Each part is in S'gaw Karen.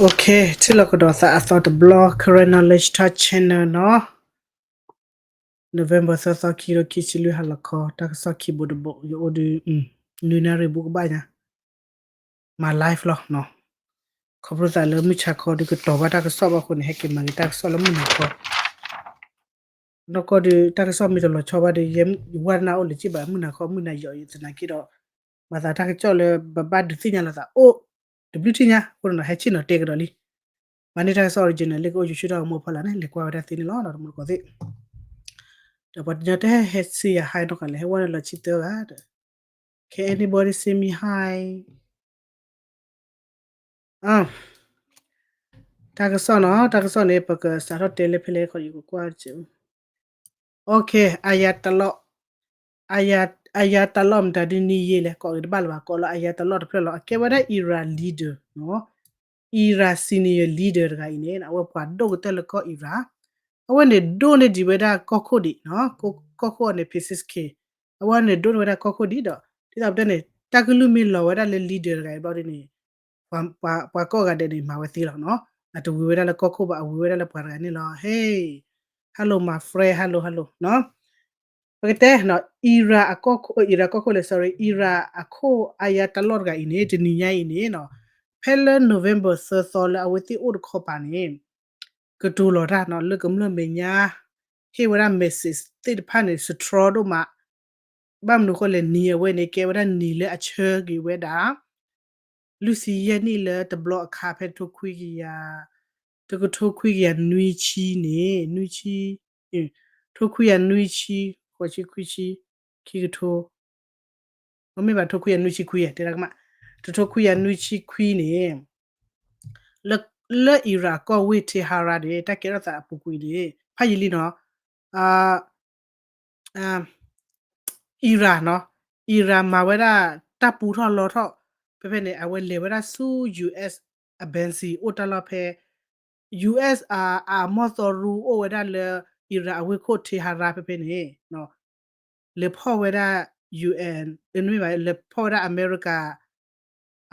Okay, ထံၣ်လိာ်ကဒီးသးအသီတဘျီ Karen Knowledge Talk Channel နီၤ, November သၢသီ ခံကထိခံဆံလွံၢ် ဟါလီၤခီ တၢ်ကစီၣ်ခံဘိတဘိ ယအိၣ်ဒုး နွံနၣ်ရံၣ်ဘူးကဘၣ်ညါ မၤ live လီၤနီၤ. ခီဖျိသးလၢမုၢ်ဆါခီဒုးကတီၤဘၣ်တၢ်ကစီၣ်ဘၣ်အဃိန့ၣ် ဟဲက့ၤမၤက့ၤတၢ်ကစီၣ်လၢမုၢ်နၤခီ နီၢ်ကီၢ်ဒုး တၢ်ကစီၣ်မ့ၢ်တလီၤဆီဘၣ်ဒီး ယဲယဝဲနၢ်အိၣ်လၢၤဘၣ် မုၢ်နၤခီ မုၢ်နၤယီၤယသနာ်က့ဒီး မၤသးတၢ်ကစီၣ်လၢပဘၣ်ဒုးသ့ၣ်ညါလိာ်သးအိၣ် တဘျုးထံၣ်ညါ အဃိန့ၣ်နီၤ ဟဲဆ့ၣ်နီၤတဲကဒီးလံ. မၤန့ၢ်တၢ်ကစီၣ် original လၢကအိၣ်ယူၤဆူၣ်ထီၣ်ကမူအဖီလာ်န့ၣ် လဲၤကွၢ်ဝဲဒၣ်သ့န့ၣ်လီၤ ဒီးတမူတကိးသ့ၣ် ဒီးပှၤကညီတဟဲဟဲဆ့ယၤဟါနီၢ်ကလဲၣ် ဟဲဝဲလၢလီၤဆံတၢဂၤဒီး Can anybody see me? Hi. တၢ်ကစီၣ်နီၤ တၢ်ကစီၣ်န့ၣ် ပကစးထီၣ်တဲလၢဖဲလဲၣ်ခီ ယကကွၢ်စၢၤ Okay, Ayatollah, Ayatollah မတၤဒ်န့ၣ်ယဲလဲၣ် ကိးဂ့ၤတဘၣ်လၢၤဘၣ် ကိးလၢ Ayatollah တဖျၢၣ်လီၤ အကဲဝဲဒၣ် Iran leader နီၤ, Iran senior leader တဂၤအံၤန့ၣ် အဝဲပှၤဒိၣ်ကတၢၢ်လၢကီၢ် Iran, အဝဲန့ၣ်ဒိၣ်န့ၢ်ဒံးဝဲဒၣ်ကီၢ်ခိၣ်ဒံးနီၤ, ကီၢ်ခိၣ်အံၤန့ၣ် Pezeshkian, အဝဲန့ၣ်ဒိၣ်န့ၢ်ဝဲဒၣ်ကီၢ်ခိၣ်ဒံးဒီး ဒ်သိးပတဲန့ၣ် တၢ်ကလုၢ်မ့ၢ်လီၤဝဲဒၣ်လၢ leader တဂၤအံၤဘျီဒ်န့ၣ် ပှၤကိးဂၤဒဲးန့ၣ် မၤဝဲသ့လီၤနီၤ, အတဝံၤဝဲဒၣ်လၢကီၢ်ခိၣ်ဘၣ် အဝံၤဝဲဒၣ်လၢပှၤတဂၤန့ၣ်လီၤ. Hey, hello my friend, hello hello နီၤ, ပကတဲနီၤ Iran အကီၢ်ခိၣ် Iran ကီၢ်ခိၣ်လဲၣ် sorry, Iran အခိၣ် Ayatollah တဂၤအံၤန့ၣ် တနံၤညါအံၤန့ၣ်နီၤ, ဖဲလၢ November သၢသီလၢအဝဲသ့ၣ်အိၣ်တခီပၤန့ၣ် ကတိၤလီၤတၢ်နီၤ လၢကမျၢၢ်မဲာ်ညါ ဟ့ၣ်ဝဲဒၣ် message သ့ၣ်တဖၣ်န့ၣ် strong ဒိၣ်မး, ဘၣ်မနုၤအဃိလဲၣ် နံၤအဝဲန့ၣ် ကဲဝဲဒၣ်နံၤလၢအဆၢက့ၤဝဲဒၣ် လွံၢ်ဆံယဲၢ်နံၣ်လၢတဘျီအခါ ဖဲတကထိခွံကယၤ တကထိခွံကယၤနွံဆံန့ၣ် နွံဆံ ထိခွံကယၤနွံဆံ ဃိးဆံခွံဆံ ခံကထိ မ့ၢ်ဘၣ် ထိခွံကယၤနွံဆံခွံ တဲဒၣ်ကမၣ် တကထိခွံကယၤနွံဆံခွံန့ၣ် လၢ လၢ Iran ကီၢ်ဝ့ၢ် Tehran န့ၣ် တၢ်ကဲထီၣ်သးအပူၤကွံာ်န့ၣ် ဖးယံာ်လံနီၤ Iran နီၤ Iran မၤဝဲဒၣ်တၢ်ပူထီၣ်လီထီၣ် ဖဲဖဲန့ၣ် အဝဲလဲၤဝဲဒၣ်ဆူ US embassy အိၣ်တၢ်လီၢ်ဖဲ US အ အမီၢ်သီရူအိၣ်ဝဲဒၣ်လၢ Iran အဝ့ၢ်ခိၣ် Tehran ဖဲဖဲန့ၣ် လဲၤဖီၣ်ဝဲဒၣ် UN မ့ၢ်ဘၣ် လဲၤဖီၣ်ဝဲဒၣ် America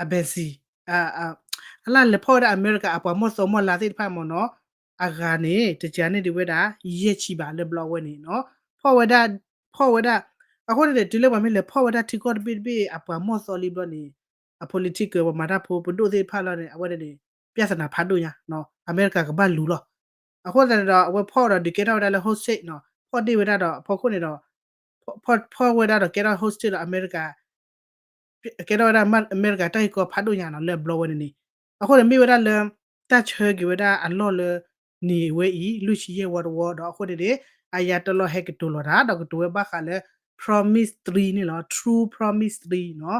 embassy အလၢ် လဲၤဖီၣ်ဝဲဒၣ် America အပှၤမီၢ်သီမီၢ်လါသ့ၣ်တဖၣ်မ့ၢ်နီၤ အဂၤန့ၣ် တစှၤန့ၢ်ဒံးဝဲဒၣ် ယဲၢ်ဆံဘၣ်လၢဘျီဝဲန့ၣ်နီၤ ဖီၣ်ဝဲဒၣ် ဖီၣ်ဝဲဒၣ် အဃိန့ၣ် တုၤလၢပှၤမ့ၢ်လဲၤဖီၣ်ဝဲဒၣ်ထံကီၢ်တဘ့ၣ်တဘ့ၣ် အပှၤမီၢ်သီလံဘျီန့ၣ် အ political ပှၤမၤတၢ်ဖိပဒိၣ်သ့ၣ်တဖၣ်လီၤန့ၣ် အဝဲန့ၣ်န့ၣ် ပြဿနာဖးဒိၣ်ညါ အမဲရကၤကဘၣ်လူၤလီၤ အဃိသတးန့ၣ်ဒီး အဝဲဖီၣ်ဒီးဒုးကဲထီၣ်ဝဲဒၣ်လၢ hostage နီၤ ဖီၣ်ဒ့ၣ်ဝဲဒၣ်ဒီး အဖီခိၣ်န့ၣ်ဒီး ဖီၣ်ဝဲဒၣ်ဒီးကဲထီၣ် hostage ဒီးအမဲရကၤ ကဲထီၣ်ဝဲဒၣ်အမဲရကၤတၢ်ဂ့ၢ်ကီဖးဒိၣ်ညါနီၤ လၢအဘျီဝဲန့ၣ်န့ၣ် အဃိန့ၣ်မ့ၢ်ဝဲဒၣ်လၢ တၢ်ဆၢက့ၤဝဲဒၣ်အလီၢ်လၢ နံၤဝဲအံၤ လွံၢ်ဆံယဲၢ်ဝီတဝီဒီး အဃိန့ၣ်န့ၣ် အယၤတလီၢ်ဟဲကတိၤလီၤတၢ် ဒီးကတိၤဝဲဘၣ်ဃးလၢ Promise three န့ၣ်လီၤ True Promise three နီၤ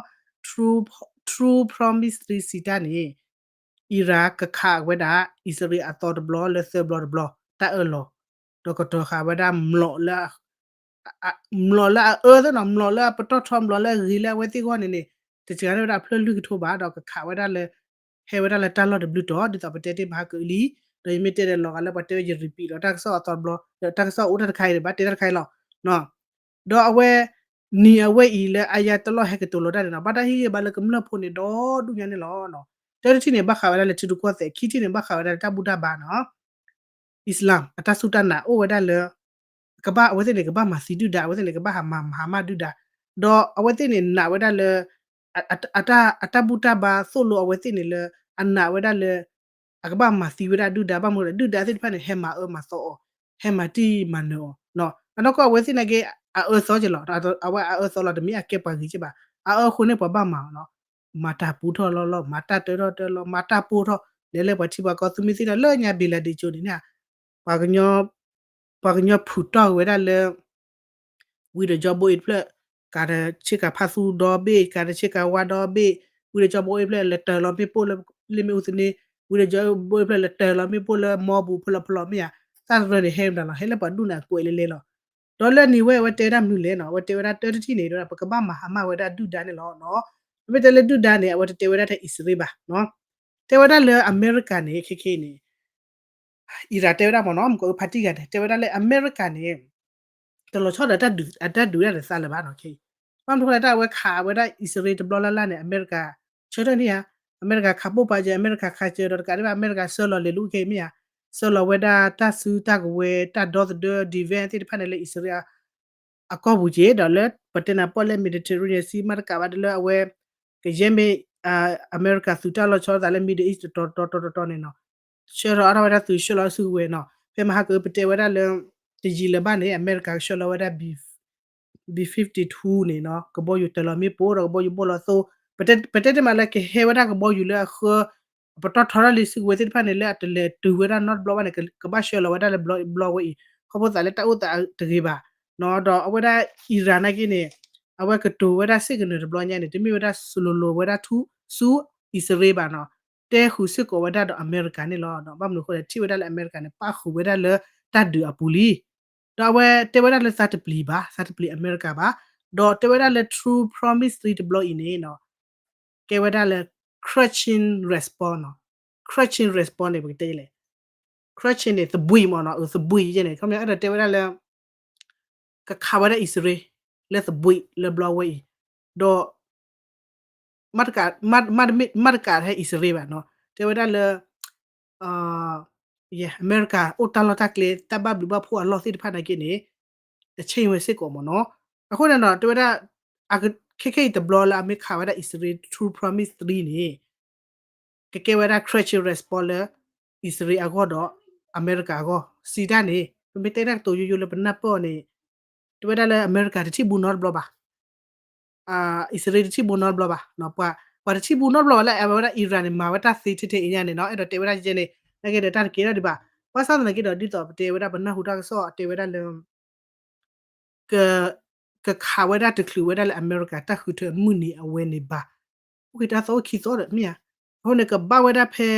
True Promise three စံးတၢ်န့ၣ် Iran ကခးဝဲဒၣ် အံၣ်စရ့လးအသီတဘျီလၢသၢဘျီတဘျီ တၢ်အၢၣ်လီၤ ဒီးကတီၤဃာ်ဝဲဒၣ် မျိာ်လၢအအၢသ့ၣ်နီၤ မျိာ်လၢအပတီၢ်ထီ မျိာ်လၢအဂ့ၤလၢအဝဲသ့ၣ်အဂီၢ်န့ၣ်န့ၣ် တစှၤန့ၢ်ဝဲဒၣ်အဖျၢၣ်လွံၢ်ကထိဘၣ် ဒီးကခးဝဲဒၣ်လၢ ဟဲဝဲဒၣ်လၢတၢ်လီၢ်တဘျုးတီၤ ဒ်သိးပတဲတ့ၢ်မဟါကအုလံ ဒီးယမ့ၢ်တဲဒီးလီၤဂာ်လၢပှၤတဲဝဲယ repeat ဒီးတၢ်ကစီၣ်အသီတဘျီ ဒီးတၢ်ကစီၣ်အိၣ်တၢ်တခါအံၤန့ၣ် ဘၣ်တဲတၢ်တခါအံၤလီၤ ဒီးအဝဲ နံၤအဝဲအံၤလၢအယၤတလီၢ် ဟဲကတိၤလီၤတၢ်န့ၣ်နီၤ ဘၣ်တၢ်ဟ့ၣ်ဂံၢ်ဘါလၢကမျၢၢ်ဖိန့ၣ် ဒီဒူၣ်ညါန့ၣ်လီၤ. တၢတထံၣ်န့ၣ် ဘၣ်ဃးဝဲဒၣ်လၢထံရူၢ်ကီၢ်သဲး ခံထံၣ်န့ၣ် ဘၣ်ဃးဝဲဒၣ်လၢတၢ်ဘူၣ်တၢ်ဘါနီၤ Islam အတၢ်စူၢ်တၢ်နာ်အိၣ်ဝဲဒၣ်လၢ ကဘၣ်အဝဲသ့ၣ်န့ၣ် ကဘၣ်မၤသံဒုၣ်ဒါ အဝဲသ့ၣ်န့ၣ် ကဘၣ်ဟးမၤမၤဟးမၢ်ဒုၣ်ဒါ ဒီးအဝဲသ့ၣ်န့ၣ် နာ်ဝဲဒၣ်လၢ အတၢ်ဘူၣ်တၢ်ဘါသိၣ်လိအဝဲသ့ၣ်န့ၣ်လၢ အနာ်ဝဲဒၣ်လၢ အကဘၣ်မၤသံဝဲဒၣ်ဒုၣ်ဒါ ဘၣ်မနုၤလဲၣ် ဒုၣ်ဒါသ့ၣ်တဖၣ်န့ၣ် ဟဲမၤအၢမၤသီအီၤ ဟဲမၤတံၢ်မၤနၢၤအီၤ အနီၢ်ကီၢ်အဝဲသ့ၣ်နာ်က့ အအၢသီက့ၤလီၤ အဝဲအအၢသီလီၤ တမ့ၢ်အကဲပှၤဂ့ၤက့ၤဘၣ် အအၢဃိန့ၣ်ပှၤဘၣ်မၤအီၤနီၤ မၤတၢ်ပူထီၣ်လီၤလီၤ မၤတၢ်တၢထီၣ်တၢလီၤ မၤတၢ်ပိၢ်ထီၣ် လဲၤလၢပှၤထံပှၤကီၢ် သုမ့ၢ်သ့ၣ်ညါလၢညါ ဘ့လၤဒ့ကၠိန့ၣ်န့ၣ် ပှၤကညီ ပှၤကညီဖုးတီၢ်က့ၤဝဲဒၣ်လၢ ဝံၤဒီးကၠီဘိအ့တဖျၢၣ် ကးတဆ့ကၤဖးသူဒီဘ့ၣ် ကးတဆ့ကၤဝါဒီဘ့ၣ် ဝံၤဒီးကၠီဘိအ့တဖျၢၣ် လဲၤတၢၤလီၤမ့ၣ်ပိၢ်လၢ လ့ၣ်မ့ၣ်အူသန့ ဝံၤဒီးကၠီဘိအ့တဖျၢၣ် လဲၤတၢၤလီၤမ့ၣ်ပိၢ်လၢမီပူၤဖဲလီၤဖဲလီၤမ့ၢ်ဧါ တၢ်တရၢန့ၣ် ဟဲမတၤလီၤ ဟဲလၢပှၤဒူၣ်န့ၣ်အကွဲးလဲၤလဲၤလီၤ ဒီးလၢန့ၣ်ဝဲ အဝဲတဲဝဲဒၣ်မနုၤလဲၣ်နီၤ အဝဲတဲဝဲဒၣ်တၢတထံၣ်န့ၣ် ပကဘၣ်မၤဟးမၢ်ဝဲဒၣ်ဒုၣ်ဒါန့ၣ်လီၤ. မ့မ့ၢ်တဲလၢဒုၣ်ဒါန့ၣ် အဝဲတတဲဝဲဒၣ်ထဲအံၣ်စရ့လးဘၣ် တဲဝဲဒၣ်လၢအမဲရကၤန့ၣ် ခဲခဲအံၤန့ၣ် အံၤရၣ်တဲဝဲဒၣ်မ့ၢ်နီၤ မ့ၢ်ကအုဖးတံၢ်ဂၤန့ၣ် တဲဝဲဒၣ်လၢအမဲရကၤန့ၣ် တလီၤဆီဒီးအတၢ်ဒုးတၢ်ဒုးတၢ်တသးလၢၤဘၣ်နီၤ ခဲအံၤ ဘၣ်မနုၤဃိလၢတၢ်အဝဲခးဝဲဒၣ်အံၣ်စရ့လးတဘျီလၢ်လၢ်န့ၣ် အမဲရကၤ ဆၢထၢၣ်န့ၢ်ဧါ အမဲရကၤခးပိၢ်ပာ်ကဲ အမဲရကၤခးစၢၤဒီးတကးဒံးဘၣ် အမဲရကၤဆှၢလီၤလဲၤလူၤကဲမ့ၢ်ဧါ, ဆှၢလီၤဝဲဒၣ်တၢ်စုတၢ်ကဝဲၤ တၢ်ဒီသဒၢ defense သ့ၣ်တဖၣ်န့ၣ်လၢအံၣ်စရ့လး အကီၢ်ပူၤက့ၤဒီးလၢ ပတဲနၤပီၣ်လဲၣ် Mediterranean Sea မ့ၢ်တကးဘၣ်ဒီးလၢအဝဲ ကယဲၢ်မ့ၢ် အမဲရကၤသုးတၢ်လီၤဆီသးလၢ Middle East တတီၤတတီၤတတီၤတတီၤန့ၣ်နီၤ, ဆှၢထီၣ်အါထီၣ်ဝဲဒၣ်သုးဆှၢလီၤစုကဝဲၤနီၤ, ဖဲမဟါကပတဲဝဲဒၣ်လၢ တယံာ်လၢၤဘၣ်န့ၣ် အမဲရကၤကဆှၢလီၤဝဲဒၣ် B fifty-two န့ၣ်နီၤ, ကဘီယူၤတၢၤလီၤမ့ၣ်ပိၢ်ဒီးကဘီယူၤဘိၣ်လီၤသိ, ပတဲတ့ၢ်မးလၢ ကဟဲဝဲဒၣ်ကဘီယူၤလၢအဃၢ ပတီၢ်ထီထီၣ်လံစုကဝဲၤသ့ၣ်တဖၣ်န့ၣ် လၢအတလဲၤတုၤဝဲဒၣ်နီတဘျီဘၣ်န့ၣ် ကဘၣ်ဆှၢလီၤဝဲဒၣ်လၢဘျီဝဲအံၤ, ခီဖျိသးလၢတၢ်အိၣ်သးတဂ့ၤဘၣ်နီၤ, ဒီးအဝဲဒၣ် Iran နာ်က့န့ၣ် အဝဲကတိၤဝဲဒၣ်စ့ၢ်ကနၢၤတဘျီညါန့ၣ် တမ့ၢ်ဝဲဒၣ်စလိၤလိၤဝဲဒၣ်ဆူအံၣ်စရ့လးဘၣ်နီၤ, တဲဃုာ်စ့ၢ်ကီးဝဲဒၣ်ဒီးအမဲရကၤန့ၣ်လီၤ. ဘၣ်မနုၤအဃိလဲၣ် ထံၣ်ဝဲဒၣ်လၢအမဲရကၤန့ၣ် ပၣ်ဃုာ်ဝဲဒၣ်လၢတၢ်ဒုးအပူၤလံ, ဒီးအဝဲတဲဝဲဒၣ်လၢသးတပျံၤဘၣ်, သးတပျံၤအမဲရကၤဘၣ်, ဒီးတဲဝဲဒၣ်လၢ true promise three တဘျီအံၤန့ၣ်နီၤ ကဲဝဲဒၣ်လၢ crushing response နီၤ, crushing response န့ၣ် ပကတဲလဲၣ်, crushing န့ၣ် သဘှံးမ့ၢ်နီၤ, အသဘှံးယဲန့ၣ် ခီပညီအဲၣ်ဒိးတဲဝဲဒၣ်လၢ ကခးဝဲဒၣ်အံၣ်စရ့လး လၢသဘှံးလၢဘျီဝဲအံၤ, ဒီး မ့ၢ်တကး မ့ၢ်တကးဟဲအံၣ်စရ့လးဘၣ်နီၤ, တဲဝဲဒၣ်လၢ အမဲရကၤအိၣ်တၢ်လီၢ်တၢ်ကျဲ တၢ်ဘၣ်ဘျုးဘၣ်ဖှိၣ်အလီၢ်သ့ၣ်တဖၣ်နာ်က့န့ၣ် တ change ဝဲစ့ၢ်ကီးမ့ၢ်နီၤ, အဃိန့ၣ်ဒီး တဲဝဲဒၣ် ခဲခဲအံၤတဘျီလၢအမ့ၢ်ခးဝဲဒၣ်အံၣ်စရ့လး true promise three န့ၣ် ကကဲဝဲဒၣ် crushing response လၢ အံၣ်စရ့လးအဂီၢ်ဒီး အမဲရကၤအဂီၢ်, စံးတၢ်န့ၣ် ပမ့ၢ်တဲတၢ်ကတိၤယိယိလၢပနၢ်ပၢၢ်အီၤန့ၣ် တဲဝဲဒၣ်လၢအမဲရကၤတထံၣ်ဘူးနီတဘျီဘၣ်, အံၣ်စရ့လးတထံၣ်ဘူးနီတဘျီဘၣ်, ပှၤတထံၣ်ဘူးနီတဘျီဘၣ်လၢအဝဲဒၣ် Iran န့ၣ် မၤဝဲတၢ်သ့ထဲထဲအံၤညါန့ၣ်နီၤ, အဲၣ်ဒိးတဲဝဲဒၣ်ကဲန့ၣ် နာ်က့ဒီးတၢ်တကဲထီၣ်ဒံးဘၣ်, ဘၣ်ဆၣ်သနာ်က့ဒီး ဒ်သိးပတဲဝဲဒၣ်ပနၢ်ဟူတၢ်ကစီၣ် တဲဝဲဒၣ်လၢ က ကခးဝဲဒၣ်တချုးဝဲဒၣ်လၢအမဲရကၤတၢ်ဃုထၢအမုၢ်နံၤအဝဲန့ၣ်ဘၣ်, အိၣ်က့ၤတၢ်သီအိၣ်ခံသီဒီးမ့ၢ်ဧါ, အဃိန့ၣ် ကဘၣ်ဝဲဒၣ်ဖဲ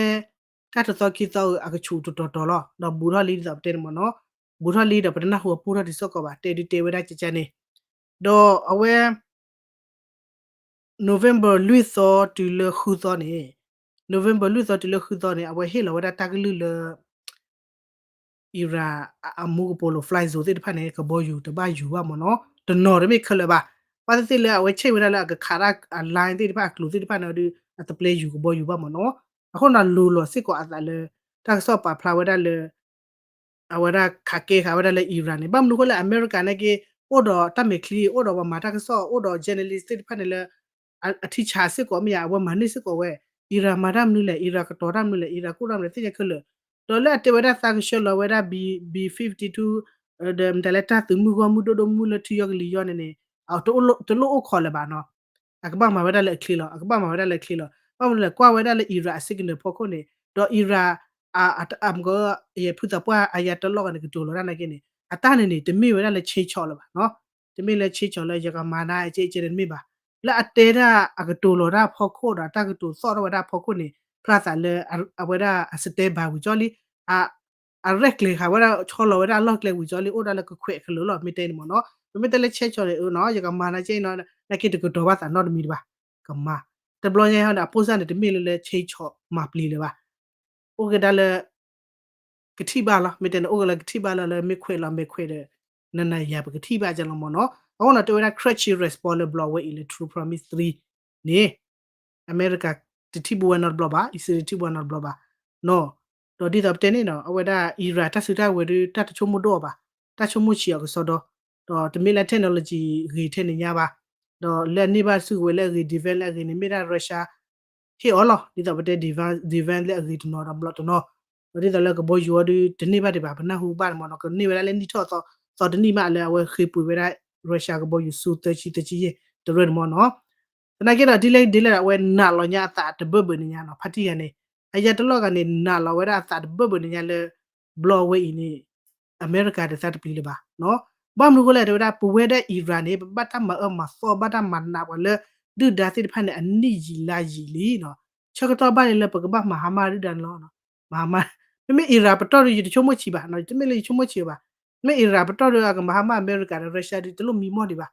တၢ်တသီခံသီအကဆူးတတီၤတီၤလီၤ, ဒီးဘူးထီၣ်လံဒ်သိးပတဲန့ၣ်မ့ၢ်နီၤ, ဘူးထီၣ်လံဒီးပတနၢ်ဟူအပူထီၣ်တံၤစ့ၢ်ကီးဘၣ်, တဲဒုတဲဝဲဒၣ်ကကန့ၣ်, ဒီးအဝဲ November လွံၢ်သီတုၤလၢဃုသီန့ၣ်, November လွံၢ်သီတုၤလၢဃုသီန့ၣ် အဝဲဟ့ၣ်လီၤဝဲဒၣ်တၢ်ကလုၢ်လၢ Iran အမူကပိာ်လိၤ fly zone သ့ၣ်တဖၣ်န့ၣ် ကဘီယူၤတဘၣ်ယူၤဘၣ်မ့ၢ်နီၤ, တနီၤတမ့ၢ်ခဲလၢာ်ဘၣ်, ဘၣ်သ့ၣ်သ့ၣ်လၢအဝဲဆ့ၣ်ဝဲဒၣ်လၢအကခးတၢ်အ line သ့ၣ်တဖၣ်အကျိၤသ့ၣ်တဖၣ်န့ၣ်ဒီး အတပျဲယူၤကဘီယူၤဘၣ်မ့ၢ်နီၤ, အဃိန့ၣ်လိၤလီၤစ့ၢ်ကီးအသးလၢ တၢ်ကစီၣ်ပာ်ဖျါဝဲဒၣ်လၢ အဝဲဒၣ်ခးကဲဃာ်ဝဲဒၣ်လၢ Iran န့ၣ် ဘၣ်မနုၤအဃိလဲၣ် အမဲရကၤနာ်က့ အိၣ်ဒီးတၢ်မဲာ်ချံ အိၣ်ဒီးပှၤမၤတၢ်ကစီၣ် အိၣ်ဒီး journalist သ့ၣ်တဖၣ်န့ၣ်လၢ အထံဆးစ့ၢ်ကီးမ့ၢ်ယါ အဝဲမၤန့ၢ်စ့ၢ်ကီးဝဲ Iran မၤတၢ်မနုၤလဲၣ် Iran ကတီၤတၢ်မနုၤလဲၣ် Iran ကအိၣ်တၢ်မနုၤလဲၣ် သ့ၣ်ညါခဲလၢာ်, ဒီးလၢအတဲဝဲဒၣ်သးကဆှၢလီၤဝဲဒၣ် B fifty-two ဒီးမတၤလဲၣ် တၢ်သုးမုၢ်ဂီၢ်မုၢ်ဒိၣ်ဒိၣ်မုၢ်လၢထံယီၢ်ကလံၤယီၢ်န့ၣ်န့ၣ် တလိၣ်အိၣ်ခိးလၢၤဘၣ်နီၤ, အကဘၣ်မၤဝဲဒၣ်လၢအချ့လီၤ အကဘၣ်မၤဝဲဒၣ်လၢအချ့လီၤ, ဘၣ်မနုၤလဲၣ် ကွၢ်ဝဲဒၣ်လၢ Iran အ signal ဖီခိၣ်န့ၣ် ဒီး Iran အ အမ့ၢ်က ယဖုသးပှၢ် Ayatollah န့ၣ် ကတိၤလီၤတၢ်နာ်က့န့ၣ် အတၢ်န့ၣ်န့ၣ် တမ့ၢ်ဝဲဒၣ်လၢ ဆ့ဆီၣ် လၢၤဘၣ်နီၤ, တမ့ၢ်လၢဆ့ဆီၣ်လၢယကမၤနၤကဲကဲန့ၣ်တမ့ၢ်ဘၣ်, လၢအတဲဒၣ်အကတိၤလီၤတၢ်ဖီခိၣ်ဒီး တၢ်ကတိၤသီၣ်ထီၣ်ဝဲဒၣ်ဖီခိၣ်န့ၣ် ဖျါသးလၢ အဝဲဒၣ်အ stand by ဝံၤကၠီလံ အရဲၣ်ကျဲၤဃာ်ဝဲဒၣ် ဆီလီၤဝဲဒၣ်အလီၢ်ကျဲဝံၤကၠီလံ အိၣ်ဒၣ်လၢကခွဲးကလိၤလီၤ မ့ၢ်တဲန့ၣ်မ့ၢ်နီၤ, ပမ့ၢ်တဲလၢဆ့ဆီၣ်န့ၣ် အၢနီၤ ယကမၤနၤကဲနီၤ နာ်က့တကတီၤဘၣ်သးနီတမံၤတဘၣ်, ကမၤ, တဘျီညါဟီန့ၣ် အပိၢ်စၢ်န့ၣ် တမ့ၢ်လၢလၢဆ့ဆီၣ်မၤပျံၤလၢၤဘၣ်, အိၣ်ကဒါလၢ ကထံၣ်ဘၣ်လီၤ မ့ၢ်တဲန့ၣ် အိၣ်ကလၢကထံၣ်ဘၣ်လီၤလၢမ့ၢ်ခွဲးလီၤမဲာ်ခွဲးဒီး နနၤယၤပကထံၣ်ဘၣ်ကလီၤမ့ၢ်နီၤ, အဃိန့ၣ် တဲဝဲဒၣ် crushing response လၢဘျီဝဲအံၤလၢ True Promise three န့ၣ် အမဲရကၤတထံၣ်ဘူးဝဲနီတဘျီဘၣ် အံၣ်စရ့လးတထံၣ်ဘူးဝဲနီတဘျီဘၣ်နီၤ, ဒီးဒ်သိးပတဲန့ၣ်နီၤ အဝဲဒၣ် Iran တၢ်စုတၢ်ဝဲၤဒီး တၢ်တဆိကမိၣ်ဒိၣ်အီၤဘၣ်, တၢ်ဆိကမိၣ်ဆံးအီၤကစီဒီ, ဒီးတမ့ၢ်လၢ technology ဂ့ၤထဲန့ၣ်ညါဘၣ်, ဒီးလၢအန့ၢ်ဘၣ်စုကဝဲၤလၢအဂ့ၤ defense လၢအဂ့ၤန့ၣ် မ့ၢ်ဒၣ် Russia ဟ့ၣ်အီၤလီၤ, ဒ်သိးပတဲ defense လၢအဂ့ၤတနီၤဒီးဘျီးတနီၤ, ဒီးဒ်သိးလၢကဘီယူၤအီၤဒီး တန့ၢ်ဘၣ်ဒံးဘၣ် ပနၢ်ဟူဘၣ်န့ၣ်မ့ၢ်နီၤ ကန့ၢ်ဝဲဒၣ်လၢနံၣ်ထီၣ်သီ သီတနံၣ်မးလၢအဝဲဃ့ပှ့ၤဝဲဒၣ် Russia ကဘီယူၤဆူသၢဆံသၢဆံယဲၢ် တရၢန့ၣ်မ့ၢ်နီၤ, သနာ်က့ဒီးဒ်လဲၣ်ဒ်လဲၣ်ဒီး အဝဲနာ်လီၤညါအသးတဘၢၣ်ဘၢၣ်န့ၣ်ညါနီၤ ဖါတံၢ်ဂၤန့ၣ် အယၤတလီၢ်ဂၤန့ၣ် နာ်လီၤဝဲဒၣ်အသးတဘၢၣ်ဘၢၣ်န့ၣ်ညါလၢ ဘျီဝဲအံၤန့ၣ် အမဲရကၤတသးတပျံၤလၢၤဘၣ်နီၤ, ဘၣ်မနုၤအဃိလဲၣ် တဲဝဲဒၣ် ပဝဲဒၣ် Iran န့ၣ် ပဘၣ်တၢ်မၤအၢမၤသီ ဘၣ်တၢ်မၤနးပှၤလၢ ဒုၣ်ဒါသ့ၣ်တဖၣ်န့ၣ် အနံၣ်ယံာ်လါယံာ်လံနီၤ, ဆၢကတီၢ်ဘၣ်န့ၣ်လၢပကဘၣ်မၤဟါမၢ်ဒုၣ်ဒါန့ၣ်လီၤ, မၤဟါမၢ်, မ့မ့ၢ် Iran ပတီၢ်ဒီး ယတဆိကမိၣ်ဆံးဘၣ်နီၤ တမ့ၢ်လၢယဆိကမိၣ်ဆံးဘၣ်, မ့ၢ် Iran ပတီၢ်ဒီး အကမၤဟါမၢ်အမဲရကၤဒီး Russia ဒီး တလိၣ်မံမီၢ်ဒံးဘၣ်,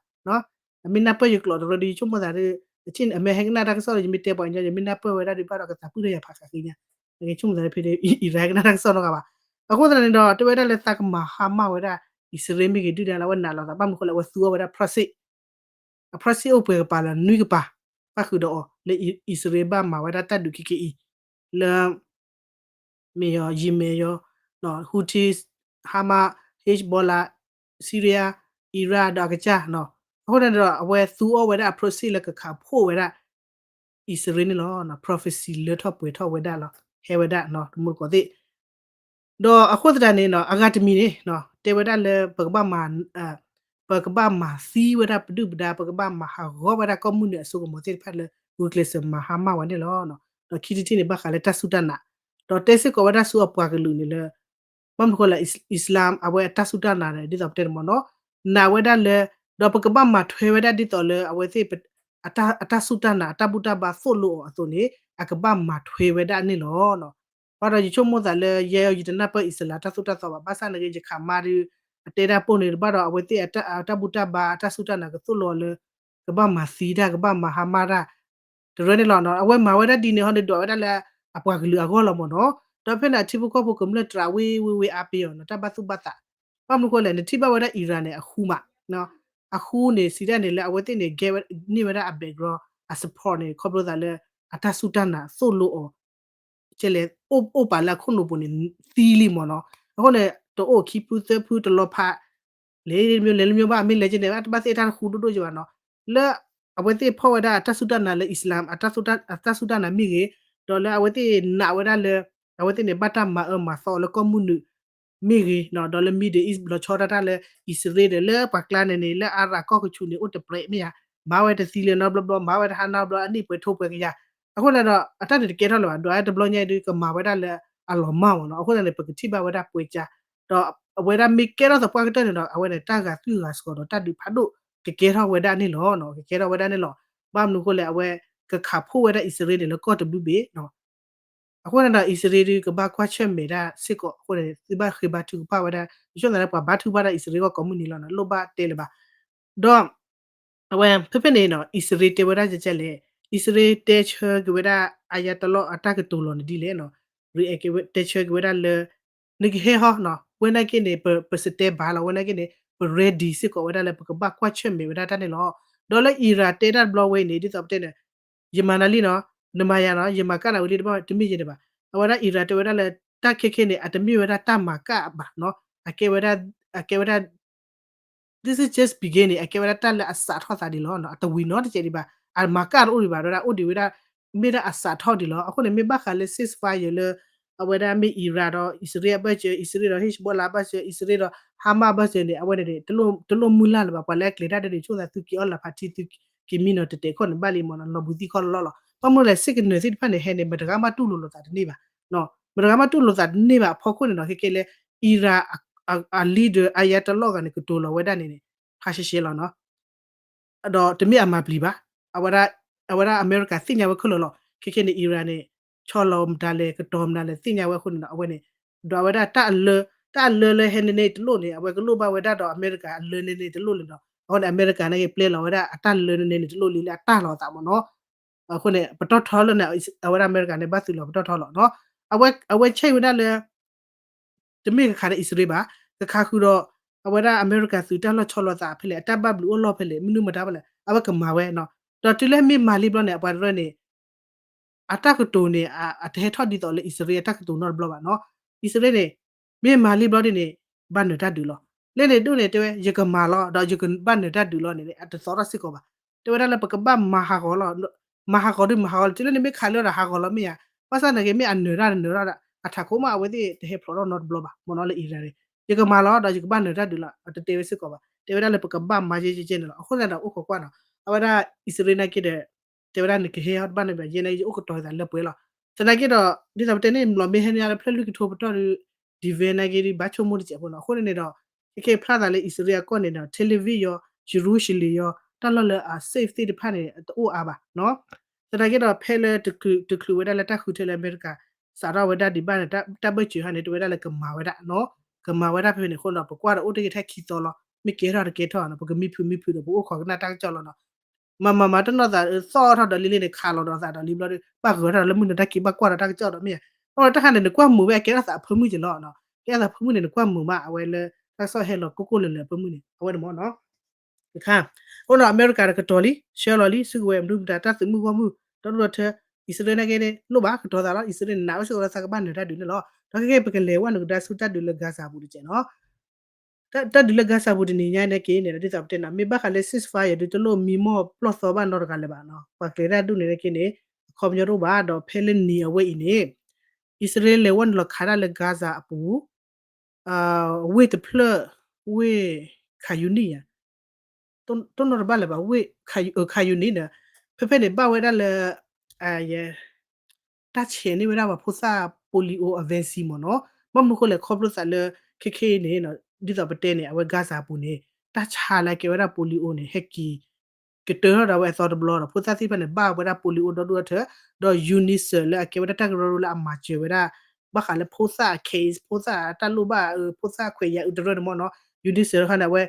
အမ့ၢ်နၢ်ပၢၢ်ယကျိာ်တရၢဒီး ယဆိကမိၣ်သးဒီး အမဲဟဲကနၣ်တၢ်ကစီၣ်ဒီး ယမ့ၢ်တဲပှၤညီ ယမ့ၢ်နၢ်ပၢၢ်ဝဲဒၣ်ဒီး ဘၣ်ဒီးကသးပုၢ်ဒီးယၤဖးဃးဃ့ညါ, ယဆိကမိၣ်သးဒီးဖဲဒီး Iran ဟဲကနၣ်တၢ်ကစီၣ်နီတဂၤဘၣ်, အဃိသတးန့ၣ်ဒီး တဲဝဲဒၣ်လၢသးကမၤဟါမၢ်ဝဲဒၣ် အံၣ်စရ့လးမ့ၢ်ဂ့ၤ ဒုၣ်ဒါလၢအဝဲနာ်လီၤသး ဘၣ်မနုၤအဃိလဲၣ် အဝဲသူအီၤဝဲဒၣ် proxy အ proxy အိၣ်ပှဲၤကပၤလၢနွံကပၤ, ပၣ်ဃုာ်ဒီးအီၤ လၢအံၣ်စရ့လးဘၣ်မၤဝဲဒၣ်တၢ်ဒုးခဲကနံၣ်အံၤ လၢ မ့ၢ်ယီၤ Yemen ယီၤ Houthis, Hamas, Hezbollah, Syria, Iran ဒီးအကစၢ်နီၤ. အဃိန့ၣ်ဒီး အဝဲသူအီၣ်ဝဲဒၣ်အ proxy လၢကခးဖှိၣ်ဝဲဒၣ် အံၣ်စရ့လးန့ၣ်လီၤ. prophecy လၢထီၣ်ပှဲၤထီၣ်ဝဲဒၣ်လီၤ ဟဲဝဲဒၣ် တမူတကိးသ့ၣ် ဒီးအဃိသတးန့ၣ်နီၤ အဂၤတမံၤန့ၣ် တဲဝဲဒၣ်လၢ ပကဘၣ်မၤ ပကဘၣ်မၤသံဝဲဒၣ်ပဒုၣ်ပဒါ ပကဘၣ်မၤဟးဂီၤဝဲဒၣ်ကီၢ်မုၢ်နုာ်အစိကမီၤသ့ၣ်တဖၣ်လၢ ဂုာ်ကျဲးစၢးမၤဟါမၢ်ဝဲန့ၣ်လီၤ. ဒီးခံထံၣ်တထံၣ်န့ၣ် ဘၣ်ဃးလၢတၢ်စူၢ်တၢ်နာ် ဒီးတဲစ့ၢ်ကီးဝဲဒၣ်ဆူအပှၤကလုာ်န့ၣ်လၢ ဘၣ်မနုၤဃိလဲၣ် အံၣ်စရ့လး အဝဲအတၢ်စူၢ်တၢ်နာ်န့ၣ် ဒ်သိးပတဲန့ၣ်မ့ၢ်နီၤ နာ်ဝဲဒၣ်လၢ ဒီးပကဘၣ်မၤထွဲဝဲဒၣ်ဒ်သိးလၢအဝဲသ့ၣ် အတၢ်စူၢ်တၢ်နာ် အတၢ်ဘူၣ်တၢ်ဘါသိၣ်လိအီၤအသိးန့ၣ် အကဘၣ်မၤထွဲဝဲဒၣ်န့ၣ်လီၤ. ဘၣ်ဒီးယဆိကမိၣ်သးလၢ ယဲယတနၢ်ပၢၢ်အံၣ်စရ့လးတၢ်သိၣ်တၢ်သီဘၣ် ဘၣ်ဆၣ်နာ်က့ ယခးမါဒီး အတဲဒၣ်ပိၢ်န့ၣ် တဘၣ်ဒီးအဝဲသ့ၣ်အတၢ်ဘူၣ်တၢ်ဘါ အတၢ်စူၢ်တၢ်နာ်ကသိၣ်လိအီၤလၢ ကဘၣ်မၤသံတၢ် ကဘၣ်မၤဟါမၢ်တၢ် တရၢန့ၣ်လီၤ. အဝဲမၤဝဲဒၣ်ဒ်န့ၣ်ဟီန့ၣ် ဒွးဝဲဒၣ်လၢအပှၤကလုာ်အဂီၢ်လီၤမ့ၢ်နီၤ. ဒီးဖဲန့ၣ်အထံဖိကီၢ်ဖိကမျၢၢ်တြးဝ့ဝ့ဝ့အါပ့ၤအီၤနီၤ တၢ်ဘၣ်သူၣ်ဘၣ်သး ဘၣ်မနုၤဃိလဲၣ် နထံၣ်ဘၣ်ဝဲဒၣ်အံရၣ်န့ၣ် အဃူမး အဃူန့ၣ် စံးဒၣ်န့ၣ်လၢအဝဲသ့ၣ်န့ၣ် ကဲန့ၢ်ဝဲဒၣ်အ background အ support န့ၣ် ခီဖျိသးလၢ အတၢ်စူၢ်တၢ်နာ်သိၣ်လိအီၤ ကဲလဲၣ် အိၣ်ပာ်လၢအခိၣ်နူာ်ပူၤန့ၣ် သံလံမ့ၢ်နီၤ. အဃိန့ၣ် တအိၣ်ခံဖုသၢဖုတလီၤဖး လဲၤမ့ၢ်လဲၤလၢမ့ၢ်ဘၣ် မ့ၢ်လဲၤက့န့ၣ် တဘၣ်သ့ၣ်တၢ်တဃူဒိၣ်ဒိၣ်က့ဘၣ်နီၤ. လၢအဝဲသ့ၣ်ဖီၣ်ဝဲဒၣ်အတၢ်စူၢ်တၢ်နာ်လၢအံၣ်စရ့လး အတၢ်စူၢ်တၢ်နာ်မ့ၢ်ဂ့ၤ, ဒီးလၢအဝဲသ့ၣ်နာ်ဝဲဒၣ်လၢ အဝဲသ့ၣ်န့ၣ် ဘၣ်တၢ်မၤအၢမၤသီလၢကီၢ်မုၢ်နုာ် မ့ၢ်ဂ့ၤနီၤ ဒီးလၢ Middle East လီၤဆီဒၣ်တၢ်လၢအံၣ်စရ့လးဒီး လၢပှၤကျါန့ၣ်န့ၣ် လၢအါရၣ်ကီၢ်ကဆူးန့ၣ် အိၣ်တပြဲးမ့ၢ်ဧါ, မၤဝဲတသံလၢၤနီတဘျီဘျီ မၤဝဲတဟါနီတဘျီ အနံၣ်ပှဲၤထိပှဲၤကယၤ, အဃိန့ၣ်ဒီး အတၢ်န့ၣ်တကဲထီၣ်လၢၤဘၣ် ဒွးဝဲတဘျီညါအံၤဒုးကမၤဝဲဒၣ်လၢအလီၤမၢ်မ့ၢ်နီၤ, အဃိသတးန့ၣ် ပကထံၣ်ဘၣ်ဝဲဒၣ်ပှဲၤကၠါ, ဒီးအဝဲဒၣ်မ့ၢ်ကဲထီၣ်သပှၢ်ကတၢၢ်န့ၣ်ဒီး အဝဲန့ၣ် တၢ်ဂာ်သွံၣ်ဂာ်စီၤဒီးတၢ်ဒုးဖးဒိၣ် ကကဲထီၣ်ဝဲဒၣ်န့ၣ်လီၤ, ကကဲထီၣ်ဝဲဒၣ်န့ၣ်လီၤ, ဘၣ်မနုၤအဃိလဲၣ် အဝဲ ကခးဖှိၣ်ဝဲဒၣ်အံၣ်စရ့လးန့ၣ်လၢကီၢ်တဘျုးဘ့ၣ် အဃိန့ၣ်ဒီး အံၣ်စရ့လးဒုးကဘၣ်ကွၢ်ဆၢၣ်မဲာ်ဒၣ်စ့ၢ်ကီးအဃိန့ၣ် သုဘၣ်ဃ့ဘါထုကဖၣ်ဝဲဒၣ် ယဆိကမိၣ်သးလၢပှၤဘါထုကဖၣ်ဒၣ်အံၣ်စရ့လးဂီၢ်ကိးမုၢ်နံၤလီၤနီၤ လိၣ်ဘၣ်တဲလၢၤဘၣ်, ဒီး အဝဲဖဲဖဲန့ၣ်နီၤ အံၣ်စရ့လးတဲဝဲဒၣ်ကဲလဲၣ်, အံၣ်စရ့လးတဲဆၢက့ၤဝဲဒၣ် အါယါတလီၢ်အတၢ်ကတိၤလီၤန့ၣ်ဒ်လဲၣ်နီၤ, တဲဆၢက့ၤဝဲဒၣ်လၢ နကဟဲဟီနီၤ ဝဲနာ်က့န့ၣ် ပ ပစတဲဘၣ်လီၤ ဝဲနာ်က့န့ၣ် ပ ready စ့ၢ်ကီးဝဲဒၣ်လၢပကဘၣ်ကွၢ်ဆၢၣ်မဲာ်ဝဲဒၣ်တၢ်န့ၣ်လီၤ, ဒီးလၢအံရၣ်တဲတၢ်တဘျီဝဲအံၤန့ၣ် ဒ်သိးပတဲန့ၣ် ယမၤနၤလံနီၤ, နမၤယၤနီၤ, ယမၤကၣ်နၤဝံၤလံတဘၣ် တမ့ၢ်ယဲန့ၣ်ဘၣ်, အဝဲဒၣ်အံရၣ်တဲဝဲဒၣ်လၢ တၢ်ခဲခဲန့ၣ် အတမ့ၢ်ဝဲဒၣ်တၢ်မၤကၣ်ဘၣ်နီၤ, အကဲဝဲဒၣ် အကဲဝဲဒၣ် this is just beginning အကဲဝဲဒၣ်တၢ်လၢအစးထီၣ်သးဒံးလီၤ, အတဝံၤနီတစဲးဒံးဘၣ်, အမၤကၣ်တအိၣ်ဒံးဘၣ် ဝဲဒၣ်အိၣ်ဒံးဝဲဒၣ် မ့ၢ်ဒၣ်အစးထီၣ်ဒံးလီၤ, အဃိန့ၣ် မ့ၢ်ဘၣ်ဃးလၢ ceasefire လၢ အဝဲဒၣ်မ့ၢ်အံရၣ်ဒီးအံၣ်စရ့လးအဘၢၣ်စၢၤ အံၣ်စရ့လးဒီး Hezbollah အဘၢၣ်စၢၤ အံၣ်စရ့လးဒီး Hamas အဘၢၣ်စၢၤန့ၣ် အဝဲန့ၣ် တလိၣ်မုၢ်လၢ်လၢၤဘၣ်, ပှၤလၢအကျဲၤတၢ်ဒ်န့ၣ် ဆိကမိၣ်သးသုက့ၤအီၣ်လၢဖးထံ သုက့ၤမံနီၤ တတဲာ်ခီၣ်န့ၣ်ဘၣ်လံ မ့ၢ်နီၤ လီၤဘှံးသံခီလီၤလီၤ, ဘၣ်မနုၤလဲၣ် စ့ၢ်ကီးနၢၤသ့ၣ်တဖၣ်န့ၣ် ဟဲန့ၣ် မတဂၤမးတူၢ်လိာ်လိာ်သးတန့ၢ်ဘၣ်, မတဂၤမးတူၢ်လိာ်သးတန့ၢ်ဘၣ်အဖီခိၣ်န့ၣ်နီၤ ခဲကဲလၢ အံရၣ် အ leader အါယါတလီၢ်ဂၤန့ၣ် ကတိၤလီၤဝဲဒၣ်န့ၣ်န့ၣ် ဖးရှဲရှဲလီၤနီၤ ဒီးတမ့ၢ်အမၤပျံၤဘၣ်, အဝဲဒၣ် အဝဲဒၣ်အမဲရကၤသ့ၣ်ညါဝဲခဲလၢာ်လီၤ, ခဲကဲန့ၣ် အံရၣ်န့ၣ် ဆီလီၤမတၤလဲၣ် ကတီၤမတၤလဲၣ် သ့ၣ်ညါဝဲအဃိန့ၣ်ဒီး အဝဲန့ၣ် ဒွးဝဲဒၣ်တၢ်အလၢ တၢ်အလၢလၢဟဲန့ၣ်န့ၣ်တလိၣ်န့ၣ် အဝဲကလိၣ်ဘၣ်ဝဲဒၣ်ဒီးအမဲရကၤအလၢန့ၣ်န့ၣ်တလိၣ်လၢၤဒီး အဃိန့ၣ် အမဲရကၤန့ၣ်က့ၤပျဲလီၤဝဲဒၣ်အတၢ်လၢန့ၣ်န့ၣ်တလိၣ်လံ လၢအတၢ်လီၤအသးမ့ၢ်နီၤ, အဃိန့ၣ် ပတီၢ်ထီလၢန့ၣ် အဝဲဒၣ်အမဲရကၤန့ၣ် ဘၣ်သုးလီၤပတီၢ်ထီလီၤနီၤ, အဝဲ အဝဲဆဲးဝဲဒၣ်လၢ တမ့ၢ်ကခးဒီးအံၣ်စရ့လးဘၣ်, ကခးဃုာ်ဒီး အဝဲဒၣ်အမဲရကၤသုးတၢ်လီၤဆီလီၤသးဖဲလဲၣ် အတၢ်ဘၣ်ဘျုးအိၣ်လီၢ်ဖဲလဲၣ် မနုၤမတၤဖဲလဲၣ် အဝဲကမၤဝဲနီၤ, ဒီးတုၤလၢမ့ၢ်မၤလံဘျီန့ၣ် အပှၤတရၢန့ၣ် အတၢ်ကတိၤန့ၣ် အတဟဲထီၣ်ဒ်သိးလၢအံၣ်စရ့လးအတၢ်ကတိၤနီတဘျီဘၣ်နီၤ, အံၣ်စရ့လးန့ၣ် မ့ၢ်မၤလံဘျီဒ်န့ၣ် ဘၣ်နၢၤတၢ်ဒုးလီၤ, လၢန့ၣ်ဒ်န့ၣ် တဲဝဲ ယကမၤလီၤ ဒီးယကဘၣ်နၢၤတၢ်ဒုးလီၤန့ၣ် အတသီထီၣ်စ့ၢ်ကီးဘၣ်, တဲဝဲဒၣ်လၢပကဘၣ်မၤဟးဂီၤလီၤ, မၤဟးဂီၤဒုးမၤဟးဂီၤလီၤ တုၤလၢန့ၣ်မ့ၢ်ခးလၢဒီးဟးဂီၤလီၤမ့ၢ်ဧါ, ဘၣ်ဆၣ်နာ်က့မ့ၢ်အနၢၤတၢ်နၢၤတၢ်ဒီး အထးခိၣ်မးအဝဲသ့ၣ်တဟဲဖျိးထီၣ်နီတဘျီဘၣ် မ့ၢ်နီၤလၢအံၣ်စရ့လးန့ၣ်, ယကမၤလီၤဒီးယကဘၣ်နၢၤတၢ်ဒုးလီၤ အတတဲဝဲစ့ၢ်ကီးဘၣ်, တဲဝဲဒၣ်လၢပကဘၣ်မၤယဲယဲယဲန့ၣ်လီၤ, အဃိသတးဒီးအိၣ်ခိးကွၢ်နီၤ, အဝဲဒၣ်အံၣ်စရ့လးနာ်က့ဒီး တဲဝဲဒၣ်နကဟဲဟီတဘၣ်န့ၣ်ဘၣ် ယဲန့ၣ်ယအိၣ်ကတီၤသးလၢပှဲၤလီၤ, သနာ်က့ဒီး ဒ်သိးပတဲန့ၣ်လီၤမ့ၢ်ဟဲန့ၢ်လၢဖျၢၣ်လွံၢ်ကထိပတီၢ်ဒီး ဒံၣ်ဝဲနာ်က့ဒီး ဘၣ်ဆိကမိၣ်တစဲးဖိနီၤ, အဃိန့ၣ်န့ၣ်ဒီး ခဲကဲဖျါသးလၢအံၣ်စရ့လးအကီၢ်န့ၣ်ဒီး Tel Aviv ယီၤ ယရူၤၡလ့ၣ်ယီၤ တၢ်လီၢ်လၢအ safe သ့ၣ်တဖၣ်န့ၣ် တအိၣ်အါဘၣ်နီၤ, သနာ်က့ဒီးဖဲလၢတချုးဝဲဒၣ်လၢတၢ်ဃုထၢလၢအမဲရကၤ စးထီၣ်ဝဲဒၣ်ဒံးဘၣ်န့ၣ် တၢ်ဘၢၣ်စၢၤဟါန့ၣ် တဲဝဲဒၣ်လၢကမၤဝဲဒၣ်နီၤ, ကမၤဝဲဒၣ်ဖဲန့ၣ်အဃိဒီး ပကွၢ်ဒီးအိၣ်တ့ၢ်က့ၤထဲခံသီလီၤ, မ့ၢ်ကဲထီၣ်တကဲထီၣ်နီၤ ပကမံဖုးမံဖုးဒီး ပအိၣ်ခိးကနၣ်တၢ်ကစီၣ်လီၤနီၤ မၤမၤမၤတနီၣ်သးသီၣ်ထီၣ်ဒီးလံလံန့ၣ် ခးလီၤဒီးသးဒီးလံဘျီဒီး ဘၣ်ဂၢၤထီၣ်ဒီးလၢမုၢ်နၤတၢ်က့ၤဘၣ်ကွၢ်ဒီးတၢ်ကစီၣ်ဒီးမ့ၢ်ဧါ, အဃိတၢ်ခါန့ၣ် နကွၢ်မုာ်ဝဲအကဲထီၣ်သးအဖၢမုၢ်က့ၤလီၤ, ကဲထီၣ်သးဖၢမုၢ်န့ၣ် နကွၢ်မုာ်မး အဝဲလၢတၢ်ကစီၣ်ဟဲလီၤကိၢ်ကိၢ်လၢၤလၢၤအဖၢမုၢ်န့ၣ် အဝဲန့ၣ်မ့ၢ်နီၤ တခါ, အဃိဒီးအမဲရကၤဒီးကတီၤလံ ဆှၢလီၤလံ စုကဝဲၤမနုၤမတၤ တၢ်သုးမုၢ်ဂီၢ်မုၢ် ဒီဒူၣ်ဒီထၢ အံၣ်စရ့လးနာ်က့န့ၣ် လိၣ်ဘၣ်ကတီၤသးလီၤ အံၣ်စရ့လးန့ၣ် နာ်ဝဲစ့ၢ်ကီးလၢသးကဘၣ်နၢၤတၢ်ဒုးန့ၣ်လီၤ. ဒီးခဲကဲပကလဲၤဝဲနကဒါဆူတၢ်ဒုးလၢ Gaza ပူၤတကဲးနီၤ တၢ်ဒုးလၢ Gaza ပူၤတနံၤညါန့ၣ်က့န့ၣ် ဒ်သိးပတဲနီၤ မ့ၢ်ဘၣ်ဃးလၢ ceasefire ဒုးတလိၣ်မံမီၢ်ပျီၢ်သီဘၣ်နီတဂၤလၢၤဘၣ်နီၤ ပှၤကျဲၤတၢ်ဒုးန့ၣ်က့န့ၣ် အခီပညီတအိၣ်ဘၣ် ဒီးဖဲလၢနံၤအဝဲအံၤန့ၣ် အံၣ်စရ့လးလဲၤဝဲနုာ်လီၤခးတၢ်လၢ Gaza အပူၤ ဝ့ၢ်တဖျၢၣ် ဝ့ၢ် Khan Younis ဧါ တိၢ်နီၣ်တဘၣ်လၢၤဘၣ် ဝ့ၢ် Khan Younis န့ၣ် ဖဲဖဲန့ၣ်ဘၣ်ဝဲဒၣ်လၢ တၢ်ဆဲးန့ၢ်ဝဲဒၣ်ပှၤဖိသၣ် polio အ vaccine မ့ၢ်နီၤ ဘၣ်မနုၤဃိလဲၣ် ခီဖျိသးလၢ ခဲခဲအံၤန့ၣ် ဒ်သိးပတဲန့ၣ် အဝဲ Gaza အပူၤန့ၣ် တၢ်ဆါလၢအကဲဝဲဒၣ် polio န့ၣ် ဟဲက့ၤ ကတၢၢ်ထီၣ်ဒီးဝဲအသီတဘျီဒီး ဖိသၣ်သ့ၣ်တဖၣ်န့ၣ် ဘၣ်ဝဲဒၣ် polio ဒီဒူၣ်ဒီထၢ ဒီး UNICEF လၢအကဲဝဲဒၣ်တၢ်ကရၢကရိလၢအမၤစၢၤဝဲဒၣ် ဘၣ်ဃးလၢဖိသၣ်အ case ဖိသၣ်အတၢ်လိၣ်ဘၣ်အ ဖိသၣ်ခွဲးယာ်အုးတရၢန့ၣ်မ့ၢ်နီၤ UNICEF တခါန့ၣ် အဝဲ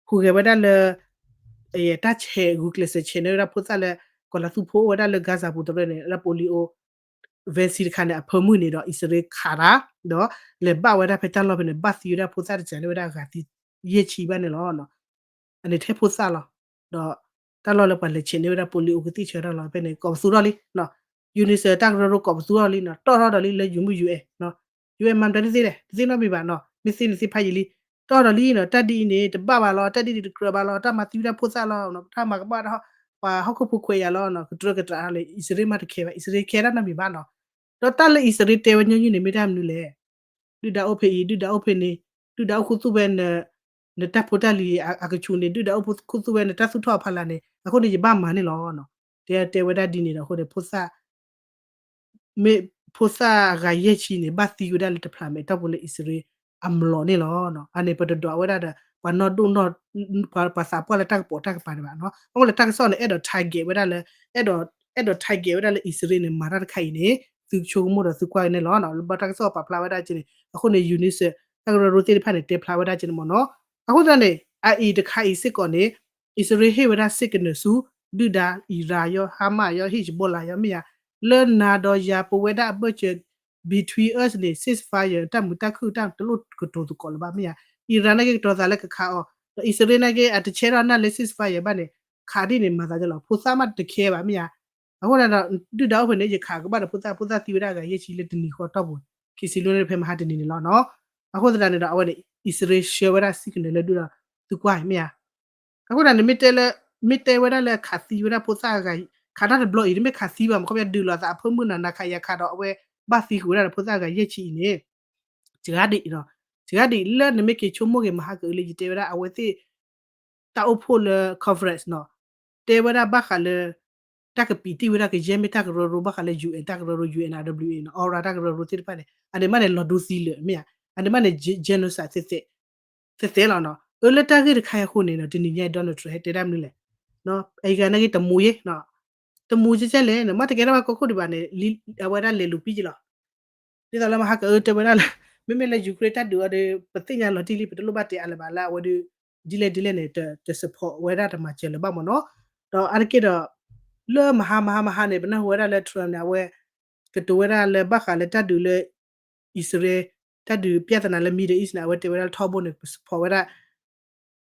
ဟူးဂဲၤဝဲဒၣ်လၢ တၢ်ဆဲးဂုာ်ကျဲးစၢးဆဲးန့ၢ်ဝဲဒၣ်ဖိသၣ်လၢ ကီၤလၤသူဖိအိၣ်ဝဲဒၣ်လၢ Gaza ပူၤတရၢန့ၣ် လၢ polio vaccine တခါန့ၣ် အဖၢမုၢ်န့ၣ်ဒီး အံၣ်စရ့လးခးတၢ် ဒီးလဲၤဘၣ်ဝဲဒၣ်ဖဲတၢ်လီၢ်ဖဲန့ၣ် ဘၣ်သံဝဲဒၣ်ဖိသၣ်တစဲးန့ၢ်ဝဲဒၣ်အဂၤသံယဲၢ်ဆံဘၣ်န့ၣ်လီၤ. အန့ၣ်ထဲဖိသၣ်လီၤ. ဒီးတၢ်လီၢ်လၢပှၤလဲၤဆဲးန့ၢ်ဝဲဒၣ် polio ကသံၣ်ဆၢတၢ်လီၢ်ဖဲန့ၣ် ကိးပသူထီၣ်လံ UNICEF တၢ်ကရၢကရိကိးပသူထီၣ်လံနီၤ တီၢ်ထီၣ်ဒီးလံလၢ UN UN UN မၤမတၤတသ့လဲၣ် တသ့နီတမံၤဘၣ်နီၤ မ့ၢ်သ့န့ၣ်သ့ဖးယံာ်လံ တီၢ်ဒီးလံနီၤ တၢ်ဒ်အံၤန့ၣ် တဘၣ်ဘၣ်လီၤ တၢ်ဒ်န့ၣ်တကြၢးဘၣ်လီၤ တၢ်မၤသံဝဲဒၣ်ဖိသၣ်လီၤ တၢ်မၤကဘၣ် ပှၤဟီၣ်ခိၣ်ဖိခွဲးယာ်လီၤ ကတြၢကတြးလၢ အံၣ်စရ့လးမ့ၢ်တခဲဘၣ် အံၣ်စရ့လးခဲတၢ်နီတမံၤဘၣ်နီၤ ဒီးတၢ်လၢအံၣ်စရ့လးတဲဝဲညီနုၢ်န့ၣ် မ့ၢ်တၢ်မနုၤလဲၣ် ဒုၣ်ဒါအိၣ်ဖဲအံၤ ဒုၣ်ဒါအိၣ်ဖဲန့ၣ် ဒုၣ်ဒါအိၣ်ခူသူၣ်ဝဲ နတၢ်ဖိတၢ်လံၤအကဆူးန့ၣ် ဒုၣ်ဒါအိၣ်ခူသူၣ်ဝဲ နတၢ်သူၣ်ထီၣ်အဖီလာ်န့ၣ် အဃိန့ၣ် ယဘၣ်မၤန့ၣ်လီၤ. တဲတဲဝဲဒၣ်ဒ်န့ၣ်ဒီးအဃိန့ၣ် ဖိသၣ် မ့ၢ်ဖိသၣ်အဂၤယဲၢ်ဆံန့ၣ် ဘၣ်သံဝဲဒၣ်လၢတဖျးမဲာ်တီၢ်ပူၤလၢအံၣ်စရ့လးအမျိာ်န့ၣ်လီၤ. အန့ၣ်ပတဒွးဝဲဒၣ်ဒီး ပှၤနီၢ်ဒိၣ်နီၢ် ပှၤသးပှၢ်လၢတၢ်ကပိာ်တၢ်ကပၤန့ၣ်ဘၣ်နီၤ. အဃိလၢတၢ်ကစီၣ်န့ၣ် အဲၣ်ဒိး target ဝဲဒၣ်လၢ အဲၣ်ဒိး အဲၣ်ဒိး target ဝဲဒၣ်လၢအံၣ်စရ့လးန့ၣ် မၤတၢ်တခါအံၤန့ၣ် သုဆိကမိၣ်ဒီးသုကွၢ်က့ၤန့ၣ်လီၤ. လၢဘၣ်တၢ်ကစီၣ်ပာ်ဖျါဝဲဒၣ်က့န့ၣ် အဃိန့ၣ် UNICEF တၢ်ကရၢကရိသ့ၣ်တဖၣ်န့ၣ် တဲဖျါဝဲဒၣ်က့န့ၣ်မ့ၢ်နီၤ. အဃိသတးန့ၣ် အအံၤတခါအံၤစ့ၢ်ကီးန့ၣ် အံၣ်စရ့လးဟ့ၣ်ဝဲဒၣ် signal ဆူ ဒုၣ်ဒါ Iran ယီၤ Hamas ယီၤ Hezbollah ယီၤ မ့ၢ်ယါ လၢနၤဒီးယၤပဝဲဒၣ်အဘၢၣ်စၢၤ between us န့ၣ် ceasefire တၢ်မုာ်တၢ်ခုၣ်တၢ်တလိၣ်ကတိၤသကိးလၢၤဘၣ် မ့ၢ်ယါ Iran နာ်က့ကတီၤသးလၢကခးအီၤ ဒီးအံၣ်စရ့လးနာ်က့ အတဆဲးထီၣ်နၢ်လၢ ceasefire ဘၣ်န့ၣ် ခးဒ်န့ၣ် မၤသးဒ်လီၤ ဖိသၣ်မးတခဲဘၣ် မ့ၢ်ယါ အဃိန့ၣ်ဒီး ဒုၣ်ဒါအိၣ်ဖဲန့ၣ် ယခးကဘၣ်ဒီးဖိသၣ် ဖိသၣ်သံဝဲဒၣ်အဂၤယဲၢ်ဆံလၢတနံၤဃီတီၢ်ပူၤ ခံဆံလွံၢ်နံၣ်ဖဲမဟါတနံၤန့ၣ်လီၤနီၤ. အဃိသတးန့ၣ်ဒီး အဝဲန့ၣ် အံၣ်စရ့လးဆှၢဝဲဒၣ် signal လၢဒုၣ်ဒါ သုကွၢ်မ့ၢ်ယါ အဃိသတးန့ၣ် မ့ၢ်တဲလၢ မ့ၢ်တဲဝဲဒၣ်လၢခးသံဝဲဒၣ်ဖိသၣ်အဂၤ ခးတၢ်တဘျီအံၤ တမ့ၢ်ခးသံဘၣ် မ့ၢ်ခီဖျိဒုးလိာ်သးအဖၢမုၢ်နၤ နၤခးယၤခးဒီး အဝဲဘၣ်သံဃုာ်ဝဲဒၣ်ဒီးဖိသၣ်အဂၤယဲၢ်ဆံအံၤန့ၣ် စှၤဒံးနီၤ စှၤဒံးလၢနမ့ၢ်က့ၤဆိကမိၣ်က့ၤမဟါကအုလၢယတဲဝဲဒၣ်အဝဲသ့ၣ် တၢ်အိၣ်ဖှိၣ်လၢ conference နီၤ တဲဝဲဒၣ်ဘၣ်ဃးလၢ တၢ်ကပံာ်တ့ၢ်ဝဲဒၣ်ကယဲၢ်မ့ၢ်တၢ်ကရၢကရိဘၣ်ဃးလၢ UN တၢ်ကရၢကရိ UNRWA နီၤ ORA တၢ်ကရၢကရိသ့ၣ်တဖၣ်န့ၣ် အန့ၣ်မးန့ၣ် လီၤဒိသံလၢာ် မ့ၢ်ဧါ အန့ၣ်မးန့ၣ် genocide သဲသဲလီၤနီၤ. အၢ လၢတၢ်ဂ့ၢ်တခါအံၤအဃိန့ၣ်နီၤ တနံၤညါအံၤ Donald Trump ဟဲတဲဒၣ်မနုၤလဲၣ် အံၤဂၤနာ်က့တမူၤယဲ တမူၤကဲကဲလဲၣ် မ့ၢ်တကဲထီၣ်ဘၣ်ကီၢ်ခိၣ်ဒံးဘၣ်န့ၣ် အဝဲဒၣ်လဲၤလူၤပံက့လီၤ ဒ်သိးလၢမဟါကအၢတဲဝဲဒၣ်လၢ မ့မ့ၢ်လၢ Ukraine တၢ်ဒုးအီၤဒီး ပသ့ၣ်ညါလီၤတံၢ်လံ ပတလိၣ်ဘၣ်တဲအါလၢၤဘၣ်လၢအဝဲဒီး ဒ်လဲၣ်ဒ်လဲၣ်န့ၣ် တ support ဝဲဒၣ်တမၤစၢၤလၢၤဘၣ်မ့ၢ်နီၤ. ဒီးအါတက့ၢ်ဒီး လၢမဟါမဟါမဟါန့ၣ် ပနၢ်ဟူဝဲဒၣ်လၢ Trump န့ၣ် အဝဲ ကတိၤဝဲဒၣ်လၢဘၣ်ဃးလၢတၢ်ဒုးလၢ အံၣ်စရ့လး တၢ်ဒုး ပြဿနာ လၢ Middle East န့ၣ် အဝဲတဲဝဲဒၣ်လၢထီဘိန့ၣ် က support ဝဲဒၣ်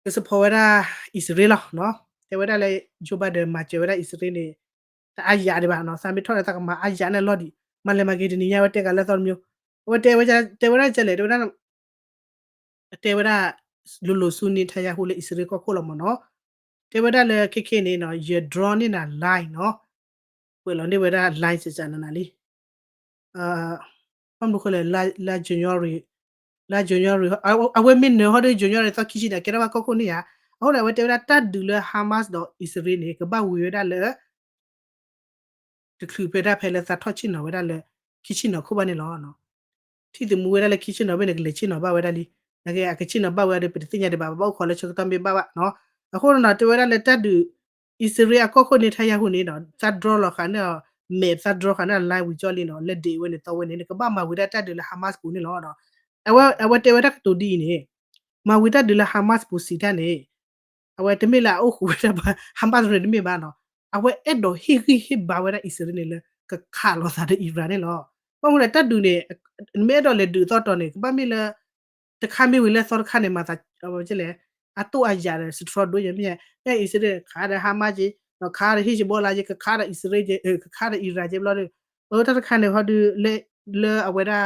က support ဝဲဒၣ်အံၣ်စရ့လးလီၤ. တဲဝဲဒၣ်လၢ Joe Biden မၤစၢၤဝဲဒၣ်အံၣ်စရ့လးန့ၣ် တအါယၤဒံးဘၣ်နီၤ သးမ့ၢ်ထီၣ်န့ၣ် သးကမၤအါယၤန့ၣ်လီၤဒံး မၤလဲၤမၤက့ၤတနံၤညါဝဲတဲကးလၢသီတမံၤ အဝဲတဲဝဲဒၣ်တဲဝဲဒၣ်ကဲလဲၣ် တဲဝဲဒၣ် တဲဝဲဒၣ် လိၤလိၤဆူ Netanyahu လၢအံၣ်စရ့လးကီၢ်ခိၣ်လီၤမ့ၢ်နီၤ တဲဝဲဒၣ်လၢခဲခဲန့ၣ်နီၤ ယ draw န့ၢ်နၤ line နီၤ ကွဲးလီၤန့ၢ်ဝဲဒၣ် line စနၤနၤလံ ဘၣ်မနုၤဃိလဲၣ် လါ January လါ January အဝဲမ့ၢ်နၢၤဟီဒီး January သီခံဆံန့ၣ် အကဲထီၣ်ဘၣ်ကီၢ်ခိၣ်န့ၣ်ဧါ အဃိန့ၣ် အဝဲတဲဝဲဒၣ်တၢ်ဒုးလၢ Hamas ဒီးအံၣ်စရ့လးန့ၣ် ကဘၣ်ဝံၤဝဲဒၣ်လၢ တချုးဖဲဒၣ်ဖဲလၢသးထီၣ်ဆ့ၣ်နီၤဝဲဒၣ်လၢ ခံဆ့ၣ်နီၤခိၣ်ဘၣ်န့ၣ်လီၤ. ထံၣ်သမူဝဲဒၣ်လၢခံဆ့ၣ်နီၤဘၣ်န့ၣ် ကလဲၤဆ့ၣ်နီၤဘၣ်ဝဲဒၣ်လံ. နာ်က့အကဆ့ၣ်နီၤဘၣ်ဝဲဒီး ပတသ့ၣ်ညါဒံးဘၣ် ပဘၣ်အိၣ်ခိးလၢဆၢကတီၢ်မ့ၢ်ဘၣ်ဘၣ်နီၤ. အဃိန့ၣ်နီၤ တဲဝဲဒၣ်လၢတၢ်ဒုး အံၣ်စရ့လးအကီၢ်ခိၣ်န့ၣ် Netanyahu န့ၣ်နီၤ သး draw လီၤဃာ်န့ၢ်အီၤ map သး draw ဃာ်န့ၢ်အီၤ line ဝံၤကၠီလံနီၤ လၢ date ဝဲန့ၣ် သီဝဲန့ၣ် နကဘၣ်မၤဝံၤဒၣ်တၢ်ဒုးလၢ Hamas ပူၤန့ၣ်လီၤ. အဝဲ အဝဲတဲဝဲဒၣ်ကတိၤဒ်အံၤန့ၣ် မၤဝံၤတၢ်ဒုးလၢ Hamas ပူၤစံးတၢ်န့ၣ် အဝဲတမ့ၢ်လၢအအိၣ်ဃူဝဲဒၣ် Hamas န့ၣ်တမ့ၢ်ဘၣ်နီၤ. အဝဲအဲၣ်ဒိးဟ့ၣ်ဂံၢ်ဟ့ၣ်ဘါဝဲဒၣ်အံၣ်စရ့လးန့ၣ်လၢ ကခးလိာ်သးဒီး Iran န့ၣ်လီၤ. ဘၣ်မနုၤလဲၣ် တၢ်ဒုးန့ၣ် နမ့ၢ်အဲၣ်ဒိးလဲၤဒုးအသီတီၤန့ၣ် ကဘၣ်မ့ၢ်လၢ တခါမ့ၢ်ဝံၤလၢသီတခါန့ၣ် မၤသးလဲၣ် အတိၢ်အယာ်ဒီး စထြီဒိယဲၢ်မ့ၢ်ဧါ, ဖဲအံၣ်စရ့လးခးဒီး Hamas က့, ဒီးခးဒီး Hezbollah က့, ကခးဒီးအံၣ်စရ့လးက့, ကခးဒီး Iran က့ဘျီဒီး, အတၢ်တခါန့ၣ်ဟီဒီး လၢအဝဲဒၣ်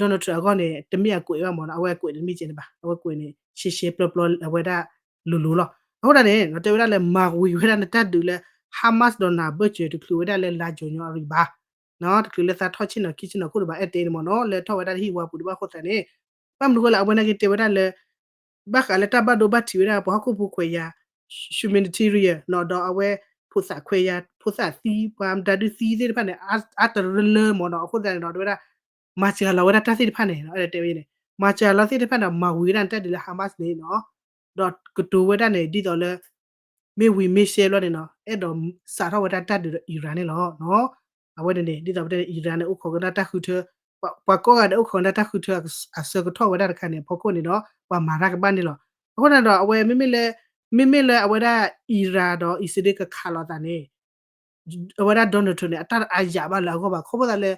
Donald Trump အဂီၢ်န့ၣ် တမ့ၢ်အကွဲးဘၣ်မ့ၢ်နီၤ, အဝဲအကွဲးန့ၣ်တမ့ၢ်ကဲန့ၣ်ဘၣ်, အဝဲကွဲးန့ၣ် ရှဲရှဲပျီပျီအဝဲဒၣ်လိၤလိၤလီၤ. အဃိသတးန့ၣ် တဲဝဲဒၣ်လၢ မၤဝံၤဝဲဒၣ်နတၢ်ဒုးလၢ Hamas ဒီးနၤဘၢၣ်စၢၤ တချုးဝဲဒၣ်လၢလါယူၤညီအရံၤဘၣ်, တချုးလၢသးထီၣ်ဆ့ၣ်နီၤခံဆ့ၣ်နီၤခိၣ်ဒံးဘၣ် အဲၣ်တဲန့ၣ်မ့ၢ်နီၤ, လဲၤထီၣ်ဝဲဒၣ်တဟံၣ်ဝါပူၤဒံးဘၣ်အဃိသတးန့ၣ်, ဘၣ်မနုၤဃိလၢအဝဲနာ်က့တဲဝဲဒၣ်လၢ ဘၣ်ဃးလၢတၢ်ဘၣ်ဒိဘၣ်ထံးဝဲဒၣ် ပှၤဟီၣ်ခိၣ်ဖိခွဲးယာ် humanitarian နီၤ, ဒီးအဝဲဖိသၣ်ခွဲးယာ် ဖိသၣ်သံ ပှၤမတၤဒုးသံသ့ၣ်တဖၣ်န့ၣ် အါတရၢလၢမ့ၢ်နီၤ, အဃိသတးန့ၣ်ဒီး တဲဝဲဒၣ် မၤစှၤလီၤဝဲဒၣ်တၢ်သ့ၣ်တဖၣ်န့ၣ် အဲၣ်ဒိးတဲဝဲန့ၣ် မၤစှၤလီၤသ့ၣ်တဖၣ်န့ၣ် မၤဝံၤဝဲဒၣ်နတၢ်ဒုးလၢ Hamas န့ၣ်နီၤ, ဒီးကတိၤဝဲဒၣ်န့ၣ် ဒ်သိးလၢ မ့ၢ်ဝံၤမ့ၢ်ရှဲဘျီန့ၣ်နီၤ, အဲၣ်ဒိးစးထီၣ်ဝဲဒၣ်တၢ်ဒုးဒီး Iran န့ၣ်လီၤ. အဝဲန့ၣ်န့ၣ် ဒ်သိးပတဲန့ၣ် Iran န့ၣ် အိၣ်ခိးကဒါတၢ်ဃုထၢ, ပှၤကိးဂၤဒဲးအိၣ်ခိးကဒါတၢ်ဃုထၢအဆၢကတီၢ်ဝဲဒၣ်တခါန့ၣ် အဖီခိၣ်န့ၣ်ဒီး ပှၤမၤတၢ်ကဘၣ်န့ၣ်လီၤ. အဃိန့ၣ်ဒီး အဝဲမ့မ့ၢ်လၢ မ့မ့ၢ်လၢအဝဲဒၣ် Iran ဒီးအံၣ်စရ့လးကခးလိာ်သးန့ၣ် အဝဲဒၣ် Donald Trump န့ၣ် အတၢ်တအါယၤဘၣ်လၢအဂီၢ်ဘၣ်, ခီဖျိသးလၢ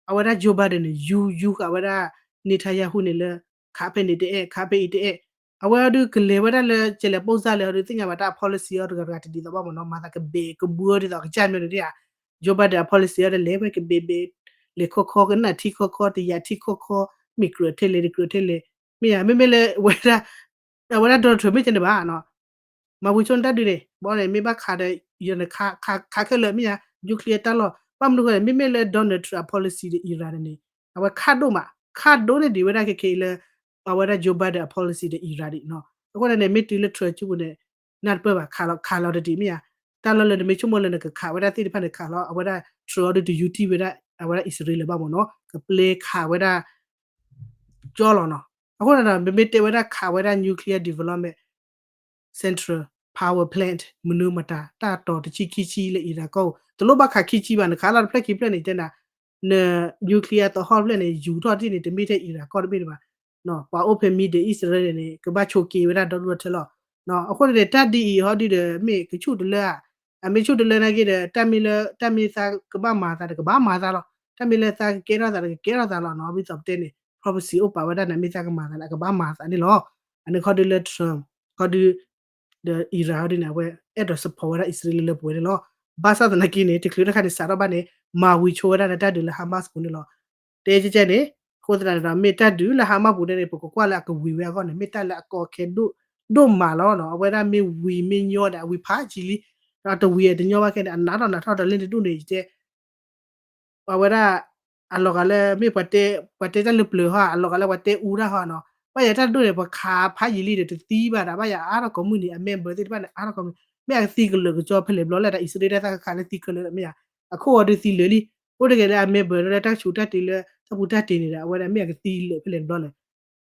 အဝဲဒၣ် Joe Biden န့ၣ် ယူ ယူဃာ်ဝဲဒၣ် Netanyahu န့ၣ်လၢ ခးဖဲန့ၣ်တအဲၣ် ခးဖဲအံၤတအဲၣ်, အဝဲအီၤဒုးကလဲၤဝဲဒၣ်လၢ ကလဲၤပိၢ်စၢ်လဲၣ်အီၤဒုး သ့ၣ်ညါဘၣ်တၢ်အ policy အီၤတဂၤတဂၤတဒ်သိးဘၣ်မ့ၢ်နီၤ, မၤသးကဘဲးကဘုအီၤဒ်သိးအကစၢ်မ့ၢ်န့ၣ်ဧါ, Joe Biden အ policy အီၤဒီးလဲၤဝဲကဘဲးဘဲး, လဲၤခီခီကနၣ်ထံခီခီ တယာ်ထံခီခီ, မ့ၢ်ကြၢးထဲလဲၣ်တကြၢးထဲလဲၣ်, မ့ၢ်ဧါ မ့မ့ၢ်လၢဝဲဒၣ် အဝဲဒၣ် Donald Trump မ့ၢ်ကဲန့ၣ်ဘၣ်နီၤ, မၤဝံၤဆိနတၢ်ဒုးန့ၣ် ဘၣ်န့ၣ် မ့ၢ်ဘၣ်ခးဒီး ယန့ၣ် ခးခဲလၢာ်မ့ၢ်ဧါ nuclear တၢ်လီၢ်, ဘၣ်မနုၤဃိလဲၣ် မ့မ့ၢ်လၢ Donald Trump အ policy ဒီး Iran န့ၣ် အဝဲခးဒိၣ်မး ခးဒိၣ်န့ၢ်ဒံးဝဲဒၣ်ခဲခဲအံၤလၢ အဝဲဒၣ် Joe Biden အ policy ဒီး Iran ဒံးနီၤ, အဃိန့ၣ် မ့ၢ်တုၤလၢ Trump ကၠူပူၤန့ၣ် နၢ်တပၢၢ်ဘၣ် ခးလီၤ ခးလီၤတဒံးမ့ၢ်ဧါ, တၢ်လီၢ်လၢနမ့ၢ်ဆိကမိၣ်လၢနကခးဝဲဒၣ်သ့ၣ်တဖၣ်န့ၣ် ခးလီၤ အဝဲဒၣ် Trump အီၤဒုးတယူတံၢ်ဝဲဒၣ် အဝဲဒၣ်အံၣ်စရ့လးလၢၤဘၣ်မ့ၢ်နီၤ, ကပျဲခးဝဲဒၣ် ကၠီလီၤနီၤ, အဃိန့ၣ်ဒီး မ့မ့ၢ်တဲဝဲဒၣ်ခးဝဲဒၣ် nuclear development central power plant မနုၤမတၤ တၢ်တီၤတဆံခံဆံလၢ Iran ကီၢ်ပူၤ တလိၣ်ဘၣ်ခးခံဆံဘၣ် နခးလီၤတဖျၢၣ်ခံဖျၢၣ်န့ၣ် တဲနၤ န nuclear သီဟီၣ်ဖျၢၣ်န့ၣ် ယူၤထီၣ်တ့ၢ်န့ၣ် တမ့ၢ်ထဲ Iran ကီၢ်တဘ့ၣ်န့ၣ်ဘၣ်, ပှၤအိၣ်ဖဲ Middle East တရၢန့ၣ်န့ၣ် ကဘၣ်ဆိးက့ၤဝဲဒၣ်ဒီဒူၣ်ဒီထၢလီၤ, အဃိန့ၣ်န့ၣ် တၢ်ဒ်အံၤဟီဒုဒီး မ့ၢ်ကဆူၣ်တလၢဧါ, အမ့ၢ်ဆူၣ်တလၢနာ်က့ဒီး တၢ်မ့ၢ်လၢ တၢ်မ့ၢ်သးကဘၣ်မၤသးဒီးကဘၣ်မၤသးလီၤ, တၢ်မ့ၢ်လၢသးကကဲထီၣ်သးဒီးကကဲထီၣ်သးလီၤနီၤ, ဒ်သိးပတဲန့ၣ် prophecy အိၣ်ပာ်ဝဲဒၣ်န့ၣ် မ့ၢ်သးကမၤသးန့ၣ် အကဘၣ်မၤသးန့ၣ်လီၤ, အန့ၣ်ခီဒုလၢ Trump ခီဒု ဒီး Iran ဟီဒုန့ၣ် အဝဲအဲၣ်ဒိး support ဝဲဒၣ်အံၣ်စရ့လးလၢပှဲၤန့ၣ်လီၤ, ဘၣ်ဆၣ်သနာ်က့န့ၣ် တချုးတခါန့ၣ် စးထီၣ်ဘၣ်န့ၣ် မၤဝံၤဆိဝဲဒၣ်နတၢ်ဒုးလၢ Hamas ပူၤန့ၣ်လီၤ, တဲကဲကဲန့ၣ်, အဃိသတးန့ၣ်ဒီး မ့ၢ်တၢ်ဒုးလၢ Hamas ပူၤန့ၣ် ပကကွၢ်လၢအကဝံၤဝဲအဂီၢ်န့ၣ် မ့ၢ်တၢ်လၢအကီခဲဒိၣ် ဒိၣ်မးလီၤနီၤ, အဝဲဒၣ်မ့ၢ်ဝံၤမ့ၢ်ညီဒီး အဝံၤဖးယံာ်လံ, ဒီးတဝံၤအတညီဘၣ်ခဲန့ၣ် အနးထီၣ်နးထီၣ်ဒီးလ့ၣ်တဒူၣ်န့ၣ် ယတဲ ပှၤဝဲဒၣ် အလီၤဂာ်လၢ မ့ၢ်ပှၤတဲ ပှၤတဲတၢ်လၢပျၢၤဟီ အလီၤဂာ်လၢပှၤတဲအူတၢ်ဟီနီၤ, ဘၣ်ယၤတၢ်ဒိၣ်န့ၣ် ပှၤခးဖးယံာ်လံဒီးတသံဘၣ်ဒီး ဘၣ်ယၤအါထီၣ်ကိးမုၢ်နံၤ အ member သ့ၣ်တဖၣ်န့ၣ် အါထီၣ်ကိးမုၢ်, မ့ၢ်အကသံကလၢာ်ကစီဖဲလဲၣ်ဘျီလဲၣ် တၢ်အံၣ်စရ့လးတၢ်သးကခးလၢသံကလၢာ်လၢမ့ၢ်ယၤ, အခိၣ်အီၤဒုးသံလၢာ်လံ, အိၣ်တဂ့ၤလၢအ member လၢတၢ်ကဆူးတၢ်တ့လၢတၢ်ပူၤတၢ်တ့န့ၣ်ဒီး အဝဲဒၣ်မ့ၢ်အကသံလၢာ်ဖဲလဲၣ်ဘျီလဲၣ်,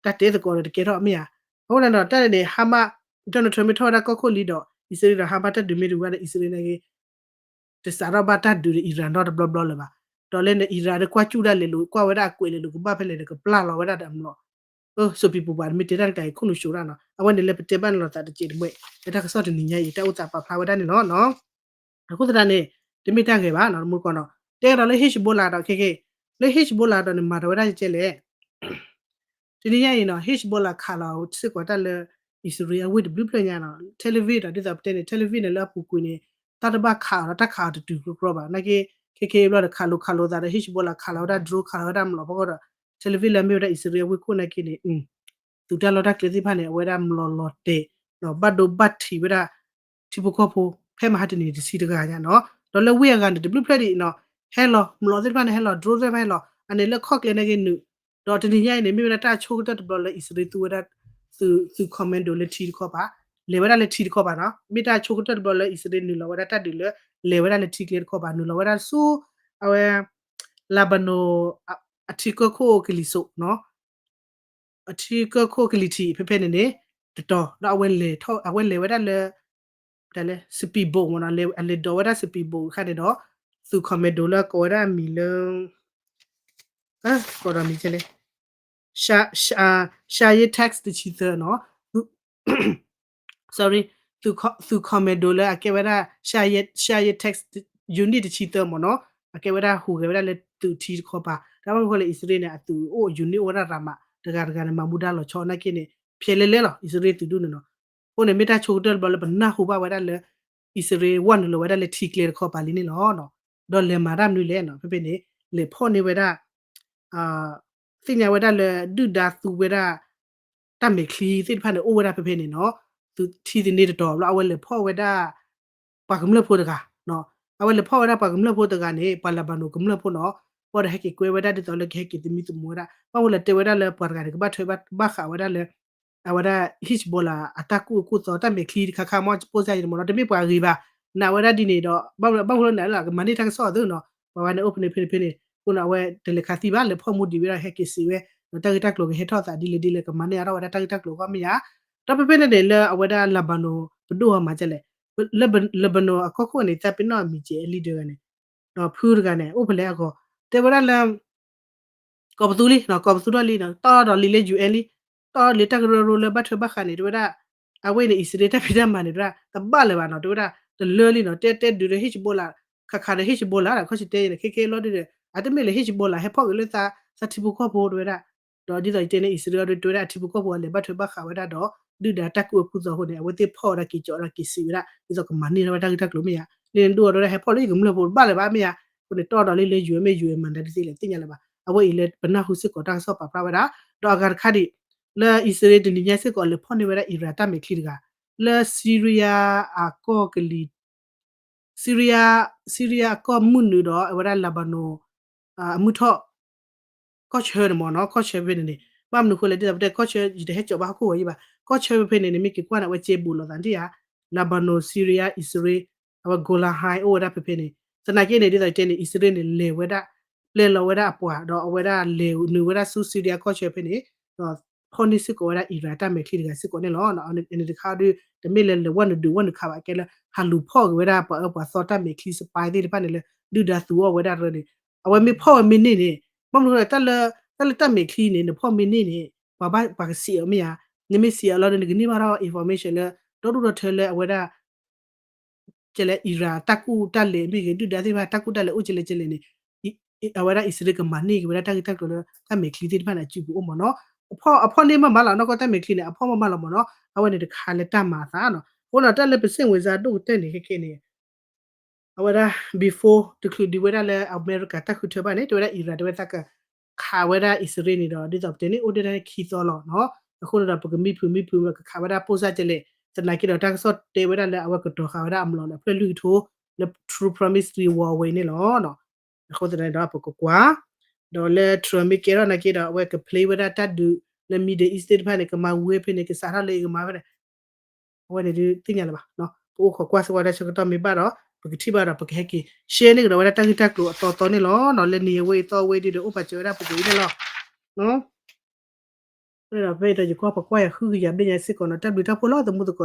တၢ်တဲသကိးဒီးတကဲထီၣ်မ့ၢ်ယၤ, အဃိန့ၣ်ဒီး တၢ်န့ၣ် Hamas Donald Trump မ့ၢ်ထီၣ်ဝဲဒၣ်ကီၢ်ခိၣ်လံဒီး အံၣ်စရ့လးဒီး Hamas တၢ်ဒုးမ့ၢ်တဝံၤဘၣ်ဒီး အံၣ်စရ့လးနာ်က့ တစးထီၣ်ဘၣ်တၢ်ဒုးဒီး Iran နီတဘျီဘျီလၢၤဘၣ်, ဒီးလၢန Iran ဒီးကွၢ်စူၣ်ဒၣ်လဲာ်လိာ် ကွၢ်ဝဲဒၣ်အကွဲးလဲာ်လိာ် ကဘၣ်ဖဲလဲၣ်ဒီးကပျၢ်လီၤဝဲဒၣ်ဒီးအမျိာ်, အၢ စိၤပံၤပူၤပှၤတမ့ၢ်တဲတၢ်တကးအံၤခိၣ်နူာ်ၡိးတၢ်နီၤ, အဝဲန့ၣ်လၢပတဲဘၣ်န့ၣ်လိာ်သးတစဲးတမှဲး လၢတၢ်ကစီၣ်တနံၤညါအံၤ တၢ်အိၣ်သးပာ်ဖျါဝဲဒၣ်န့ၣ်လီၤနီၤ. အဃိသတးန့ၣ် တမ့ၢ်တၢ်ဂ့ၤဘၣ်နီၤ တမူတကိးနီၤ, တဲကဒီးလၢ Hezbollah ဒီးခဲက့ၤ, လၢ Hezbollah ဒီးန့ၣ် မၤတၢ်ဝဲဒၣ်ကဲလဲၣ် တနံၤညါအံၤနီၤ Hezbollah ခးလီၤစ့ၢ်ကီးတၢ်လၢ အံၣ်စရ့လးအဝ့ၢ်တဘျုးဖျၢၣ်ညါနီၤ, Tel Aviv ဒီးဒ်သိးပတဲန့ၣ် Tel Aviv န့ၣ်လၢအပူၤကွံာ်န့ၣ် တၢ်တဘၣ်ခးအီၤဒီးတၢ်ခးအီၤတတုၤကြီကြီဘၣ်, နာ်က့ ခဲက့ၤဘျီဒီးခးလိာ်ခးလိာ်သးဒီး Tel Aviv ခးလီၤဝဲဒၣ် drone ခးလီၤဝဲဒၣ်မျိာ်ဖီခိၣ်ဒီး Tel Aviv လၢအမ့ၢ်ဝဲဒၣ်အံၣ်စရ့လးအဝ့ၢ်ခိၣ်နာ်က့န့ၣ် သုးတၢ်လီၢ်တၢ်ကျဲသ့ၣ်တဖၣ်န့ၣ် အဝဲဒၣ်မျိာ်လီၤတဲာ် ဘၣ်ဒိဘၣ်ထံးဝဲဒၣ် ထံဖိကီၢ်ဖိ ဖဲမဟါတနံၤတဆံတဂၤညါနီၤ, ဒီးလၢဝ့ၢ်အဂၤန့ၣ် တဘျုးဖျၢၣ်ဒံးနီၤ, ဟဲလီၤမျိာ်သ့ၣ်တဖၣ်န့ၣ် ဟဲလီၤ drone သ့ၣ်တဖၣ်ဟဲလီၤ, အန့ၣ်လၢခီၣ်ကျဲနာ်က့နုာ်, ဒီးတနံၤညါအံၤန့ၣ် မ့ၢ်ဝဲဒၣ်တၢ်ဆိကတၢၢ်တဘျီလၢအံၣ်စရ့လးသူဝဲဒၣ် သုး commando လၢထံတခီပၤ, လဲၤဝဲဒၣ်လၢထံတခီပၤနီၤ, မ့ၢ်တၢ်ဆိကတၢၢ်တဘျီလၢအံၣ်စရ့လးနုာ်လီၤဝဲဒၣ်တၢ်ဒုးလၢ လဲၤဝဲဒၣ်လၢထံကျဲတခီပၤ နုာ်လီၤဝဲဒၣ်ဆူ အဝဲ Lebanon အထံကီၢ်ခိၣ်ကလံၤစိးနီၤ အထံကီၢ်ခိၣ်ကလံၤထံး ဖဲဖဲန့ၣ်န့ၣ် တတီၤ ဒီးအဝဲလဲၤထီၣ် အဝဲလဲၤဝဲဒၣ်လၢ တၢ်လဲၣ် speedboat မ့ၢ်နီၤ အလဲၤဒိးဝဲဒၣ် speedboat အခါန့ၣ်ဒီး သုး commando လၢကိးဝဲဒၣ်အမံၤလၢ ကိးဒီးမံၤလဲၣ် Shahed Tank တဆံသၢနီၤ sorry သုး commando လၢအကဲဝဲဒၣ် Shahed Tank unit တဆံသၢမ့ၢ်နီၤ အကဲဝဲဒၣ်ဟူးဂဲၤဝဲဒၣ်လၢသုးထံတခီပၤ တၢ်ဘၣ်မနုၤဃိလဲၣ် အံၣ်စရ့လးန့ၣ် အသုးအိၣ် unit အိၣ်ဝဲဒၣ်ရၤမး တဂၤတဂၤန့ၣ် မၤမူဒါလီၤဆီနာ်က့န့ၣ် ဖျဲးလဲလဲလီၤ အံၣ်စရ့လးသုးဒူၣ်န့ၣ်နီၤ. အဃိန့ၣ် မ့ၢ်တၢ်ဆိကတၢၢ်တဘျီလၢပနၢ်ဟူဘၣ်ဝဲဒၣ်လၢ အံၣ်စရ့လးဝဲနုာ်လီၤဝဲဒၣ်လၢထံကျဲတခီပၤလံန့ၣ်လီၤ. ဒီးလဲၤမၤတၢ်မနုၤလဲၣ်နီၤ ဖဲဖဲန့ၣ် လဲၤဖီၣ်န့ၢ်ဝဲဒၣ် သ့ၣ်ညါဝဲဒၣ်လၢဒုၣ်ဒါသူဝဲဒၣ် တၢ်မဲာ်ချံသ့ၣ်တဖၣ်န့ၣ် အိၣ်ဝဲဒၣ်ဖဲဖဲန့ၣ်နီၤ. ထံသန့တတီၤဘျီ အဝဲလဲၤဖီၣ်ဝဲဒၣ် ပှၤကမျၢၢ်ဖိတဂၤ, အဝဲလဲၤဖီၣ်ဝဲဒၣ်ပှၤကမျၢၢ်ဖိတဂၤန့ၣ် ပှၤလၢဘၤနိၣ်ကမျၢၢ်ဖိနီၤ. ဘၣ်ဒီးဟဲက့ၤကွဲဝဲဒၣ်ဒ်သိးလၢကဟဲက့ၤသမံသမိးဝဲဒၣ် ဘၣ်မနုၤလဲၣ်တဲဝဲဒၣ်လၢပှၤတဂၤန့ၣ် ကဘၣ်ထွဲဘၣ်ဃးဝဲဒၣ်လၢ အဝဲဒၣ် Hezbollah အတၢ်ကူၣ်အၢကူၣ်သီ တၢ်မဲာ်ချံတခါခါမ့ၢ် ပိၢ်စၢ်ယံၤတမီၤနီၤ တမ့ၢ်ပှၤဂ့ၤဘၣ်. နာ်ဝဲဒၣ်ဒ်န့ၣ်ဒီး ဘၣ်မနုၤလဲၣ် ကမၤန့ၢ်တၢ်ကစီၣ်အသိးနီၤ ပှၤဝဲန့ၣ်အိၣ်ဖဲန့ၣ်ဖဲန့ၣ်ဖဲန့ၣ် အဃိန့ၣ် အဝဲတလဲၤခးသံဘၣ် လဲၤဖီၣ်မူဒံးဝဲဒၣ် ဟဲက့ၤစံးဝဲ ဒီးတၢ်ဂ့ၢ်တၢ်ကျိၤကဟဲထီၣ်သးဒ်လဲၣ်ဒ်လဲၣ် ကမၤန့ၢ်အါထီၣ်ဝဲဒၣ်တၢ်ဂ့ၢ်တၢ်ကျိၤအဂီၢ်မ့ၢ်ဧါ. ဒီးဖဲဖဲန့ၣ်န့ၣ် လၢအဝဲဒၣ်လၢဘၤနိၣ် ပဒိၣ်အီၤမၤဒ်လဲၣ် လၢဘၤနိၣ်အကီၢ်ခိၣ်န့ၣ် သးပ့ၤနီၣ်အမံၤကဲ leader တဂၤန့ၣ် ဒီးဖုတဂၤန့ၣ် အိၣ်ဖဲလဲၣ်အဂီၢ် တဲဝဲဒၣ်လၢ ကိးပသူလံ ကိးပသူထီၣ်လံ တီဒီးလံလၢ ယူၣ်အဲၣ် လံ တီဒီးလံတၢ်ကရၢကရိလၢဘၣ်ထွဲဘၣ်ဃးန့ၣ် တဲဝဲဒၣ် အဝဲန့ၣ် အံၣ်စရ့လးတၢ်ဖံးတၢ်မၤန့ၣ် တဲဝဲဒၣ် တဘၣ်လၢၤဘၣ်နီၤ တဲဝဲဒၣ် တလၢလံနီၤ တဲတဲဒုးဒီး Hezbollah ခးခးဒီး Hezbollah ဒီး ခီၣ်ဆံတဲအံၤန့ၣ် ခဲခဲလီၤဒုးဒီး အတမ့ၢ်လၢ Hezbollah ဟဲဖီၣ်က့ၤလၢသး သးထံဖိကီၢ်ဖိတဲဝဲဒၣ် ဒီးဒ်သိးယတဲန့ၣ် အံၣ်စရ့လးဒီးတဲဝဲဒၣ်အထံဖိကီၢ်ဖိအလဲၤဘၣ်ထွဲဘၣ်ဃးဝဲဒၣ်ဒီး ဒုၣ်ဒါတၢ်ကူၣ်အၢကူၣ်သီအဃိန့ၣ် အဝဲသ့ၣ်ဖီၣ်ဝဲဒၣ်က့ၤကၠီးဝဲဒၣ်က့ၤစံးဝဲဒၣ် ဒ်သိးကမၤန့ၢ်ထီၣ်ဝဲတၢ်ဂ့ၢ်တၢ်ကျိၤမ့ၢ်ဧါ. လၢန့ၣ်ဒိၣ်အီၤဒီးဟဲဖီၣ်လၢယကမျၢၢ်ဖိတဘၣ်လၢၤဘၣ်မ့ၢ်ဧါ. အဃိန့ၣ် တီဒီးလံလၢ ယူၣ်အဲၣ် မ့ၢ် ယူၣ်အဲၣ် မၤနၤတသ့လဲၣ် သ့ၣ်ညါလၢၤဘၣ်. အဝဲအံၤလၢပနၢ်ဟူစ့ၢ်ကီးတၢ်ကစီၣ်ပာ်ဖျါဝဲဒၣ် ဒီးအဂၤတခါဒံး လၢအံၣ်စရ့လးတနံၤညါစ့ၢ်ကီးလဲၤဖီၣ်န့ၢ်ဝဲဒၣ် Iran တၢ်မဲာ်ချံတဂၤ လၢ Syria အကီၢ်ကလံၤ Syria Syria အကီၢ်မုၢ်နုာ်ဒီး အဝဲဒၣ် Lebanon အမုၢ်ထီၣ် ကီၢ်ဆၢန့ၣ်မ့ၢ်နီၤ ကီၢ်ဆၢဖဲန့ၣ်န့ၣ် ဘၣ်မနုၤဃိလဲၣ် ဒ်သိးပတဲကီၢ်ဆၢ ယတဟဲကၠီးဘၣ်ဟီၣ်ခိၣ်ဝဲယံၤဘၣ် ကီၢ်ဆၢဖဲဖဲန့ၣ်န့ၣ် မ့ၢ်က့ၤကွၢ်န့ၣ် အဝဲကဲဘူးလိာ်သးဒံးဧါ Lebanon Syria အံၣ်စရ့လး အဝဲ Golan Heights အိၣ်ဝဲဒၣ်ဖဲဖဲန့ၣ် သနာ်က့န့ၣ် ဒ်သိးယတဲန့ၣ် အံၣ်စရ့လးန့ၣ် လဲၤဝဲဒၣ် ပျဲလီၤဝဲဒၣ်အပှၤ ဒီးအဝဲဒၣ်လဲၤနုာ်ဝဲဒၣ်ဆူ Syria ကီၢ်ဆၢဖဲန့ၣ် ဒီးဖီၣ်န့ၢ်စ့ၢ်ကီးဝဲဒၣ် Iran တၢ်မဲာ်ချံတဂၤစ့ၢ်ကီးန့ၣ်လီၤ. န့ၣ်တခါဒီး တမ့ၢ်လၢလဲၤဝဲနုာ်ဒုးဝဲနုာ်ခးဘၣ် ကဲလၢဟးလူၤဖီၣ်က့ၤဝဲဒၣ်ပှၤအၢပှၤသီတၢ်မဲာ်ချံ spy သ့ၣ်တဖၣ်န့ၣ်လၢ ဒုၣ်ဒါသူအီၤဝဲဒၣ်ရၢန့ၣ် အဝဲမ့ၢ်ဖီၣ်ဝဲမ့ၢ်န့ၢ်န့ၣ် ဘၣ်မနုၤလဲၣ် တၢ်လၢတၢ်မဲာ်ချံန့ၣ် နဖီၣ်မ့ၢ်န့ၢ်န့ၣ် ပှၤဘၣ်ပှၤကစံးအီၤမ့ၢ်ဧါ. နမ့ၢ်စံးအီၤလီၤဒီး နကန့ၢ်ဘၣ်ထီၣ် information လၢ ဒီဒူၣ်ဒီထၢလၢအဝဲဒၣ် ကဲလၢ Iran တၢ်ကူၣ်တၢ်လဲၤမ့ၢ်ဂ့ၤ ဒုၣ်ဒါသ့ၣ်တဖၣ်တၢ်ကူၣ်တၢ်လဲၤအိၣ်ကလဲၣ်ကလဲၣ်န့ၣ် အဝဲဒၣ်အံၣ်စရ့လးကမၤန့ၢ်က့ၤဝဲဒၣ်တၢ်ဂ့ၢ်တၢ်ကျိၤလၢတၢ်မဲာ်ချံသ့ၣ်တဖၣ်န့ၣ် အစုပူၤအိၣ်မ့ၢ်နီၤ. အဖီၣ်အဖီၣ်န့ၢ်မးမးလီၤ နီၢ်ကီၢ်တၢ်မဲာ်ချံန့ၣ် အဖီၣ်မးမးလီၤမ့ၢ်နီၤ. အဝဲန့ၣ်တခါလၢတၢ်မၤအသးနီၤ. အဃိဒီးတၢ်လၢပစ့ၣ်ဝဲစါဒိၣ်ကတၢၢ်န့ၣ် ခဲခဲန့ၣ် အဝဲဒၣ် before တချုးဒံးဝဲဒၣ်လၢအမဲရကၤတၢ်ဃုထၢဘၣ်န့ၣ် တဲဝဲဒၣ် Iran တဲဝဲသးက ခးဝဲဒၣ်အံၣ်စရ့လးန့ၣ်ဒီး ဒ်သိးပတဲန့ၣ် အိၣ်ဒၣ်တၢ်ခံသီလီၤနီၤ. အဃိန့ၣ်ဒီး ပကမံဖုးမံဖုး ကခးဝဲဒၣ်ပိၢ်စၢ်ကလဲၣ် သနာ်က့ဒီး တၢ်ကစီၣ်တဲဝဲဒၣ်လၢအဝဲကတီၤဃာ်ဝဲဒၣ်အမျီးန့ၣ် အဖျၢၣ်လွံၢ်ကထိ လၢ Trump Promise Reward ဝဲအံၤန့ၣ်လီၤ. အဃိသတးန့ၣ်ဒီး ပကကွၢ် ဒီးလၢ Trump မ့ၢ်ကဲထီၣ်နာ်က့ဒီး အဝဲက play ဝဲဒၣ်တၢ်ဒုးလၢ Middle East သ့ၣ်တဖၣ်န့ၣ် ကမၤဝဲဖဲန့ၣ် ကစးထီၣ်လၢအံၤကမၤဖဲန့ၣ် အဝဲန့ၣ်ဒုးသ့ၣ်ညါလၢၤဘၣ်. ပအိၣ်ခိးကွၢ်စ့ၢ်ကီးတၢ်ဆၢကတီၢ်မ့ၢ်ဘၣ်ဒီး ပကထံၣ်ဘၣ်ဒီး ပကဟဲက့ၤ share န့ၢ်ကဒီးဝဲဒၣ်တၢ်ဂ့ၢ်တၢ်ကျိၤအသီသီန့ၣ်လီၤ. လၢနံၤအဝဲအံၤသီအဝဲအံၤဒုးဒီး အိၣ်ပာ်စၢၤဝဲဒၣ်ပှဲၤပှဲၤအံၤန့ၣ်လီၤ. ဒီးဖဲအံၤဒီးယကွၢ်ပကွၢ်ယၤဃုကယၤဘျဲၣ်ညါစ့ၢ်ကီးနီၤ တၢ်ဘျုးတၢ်ဖှိၣ်လီၤ သမူသကိး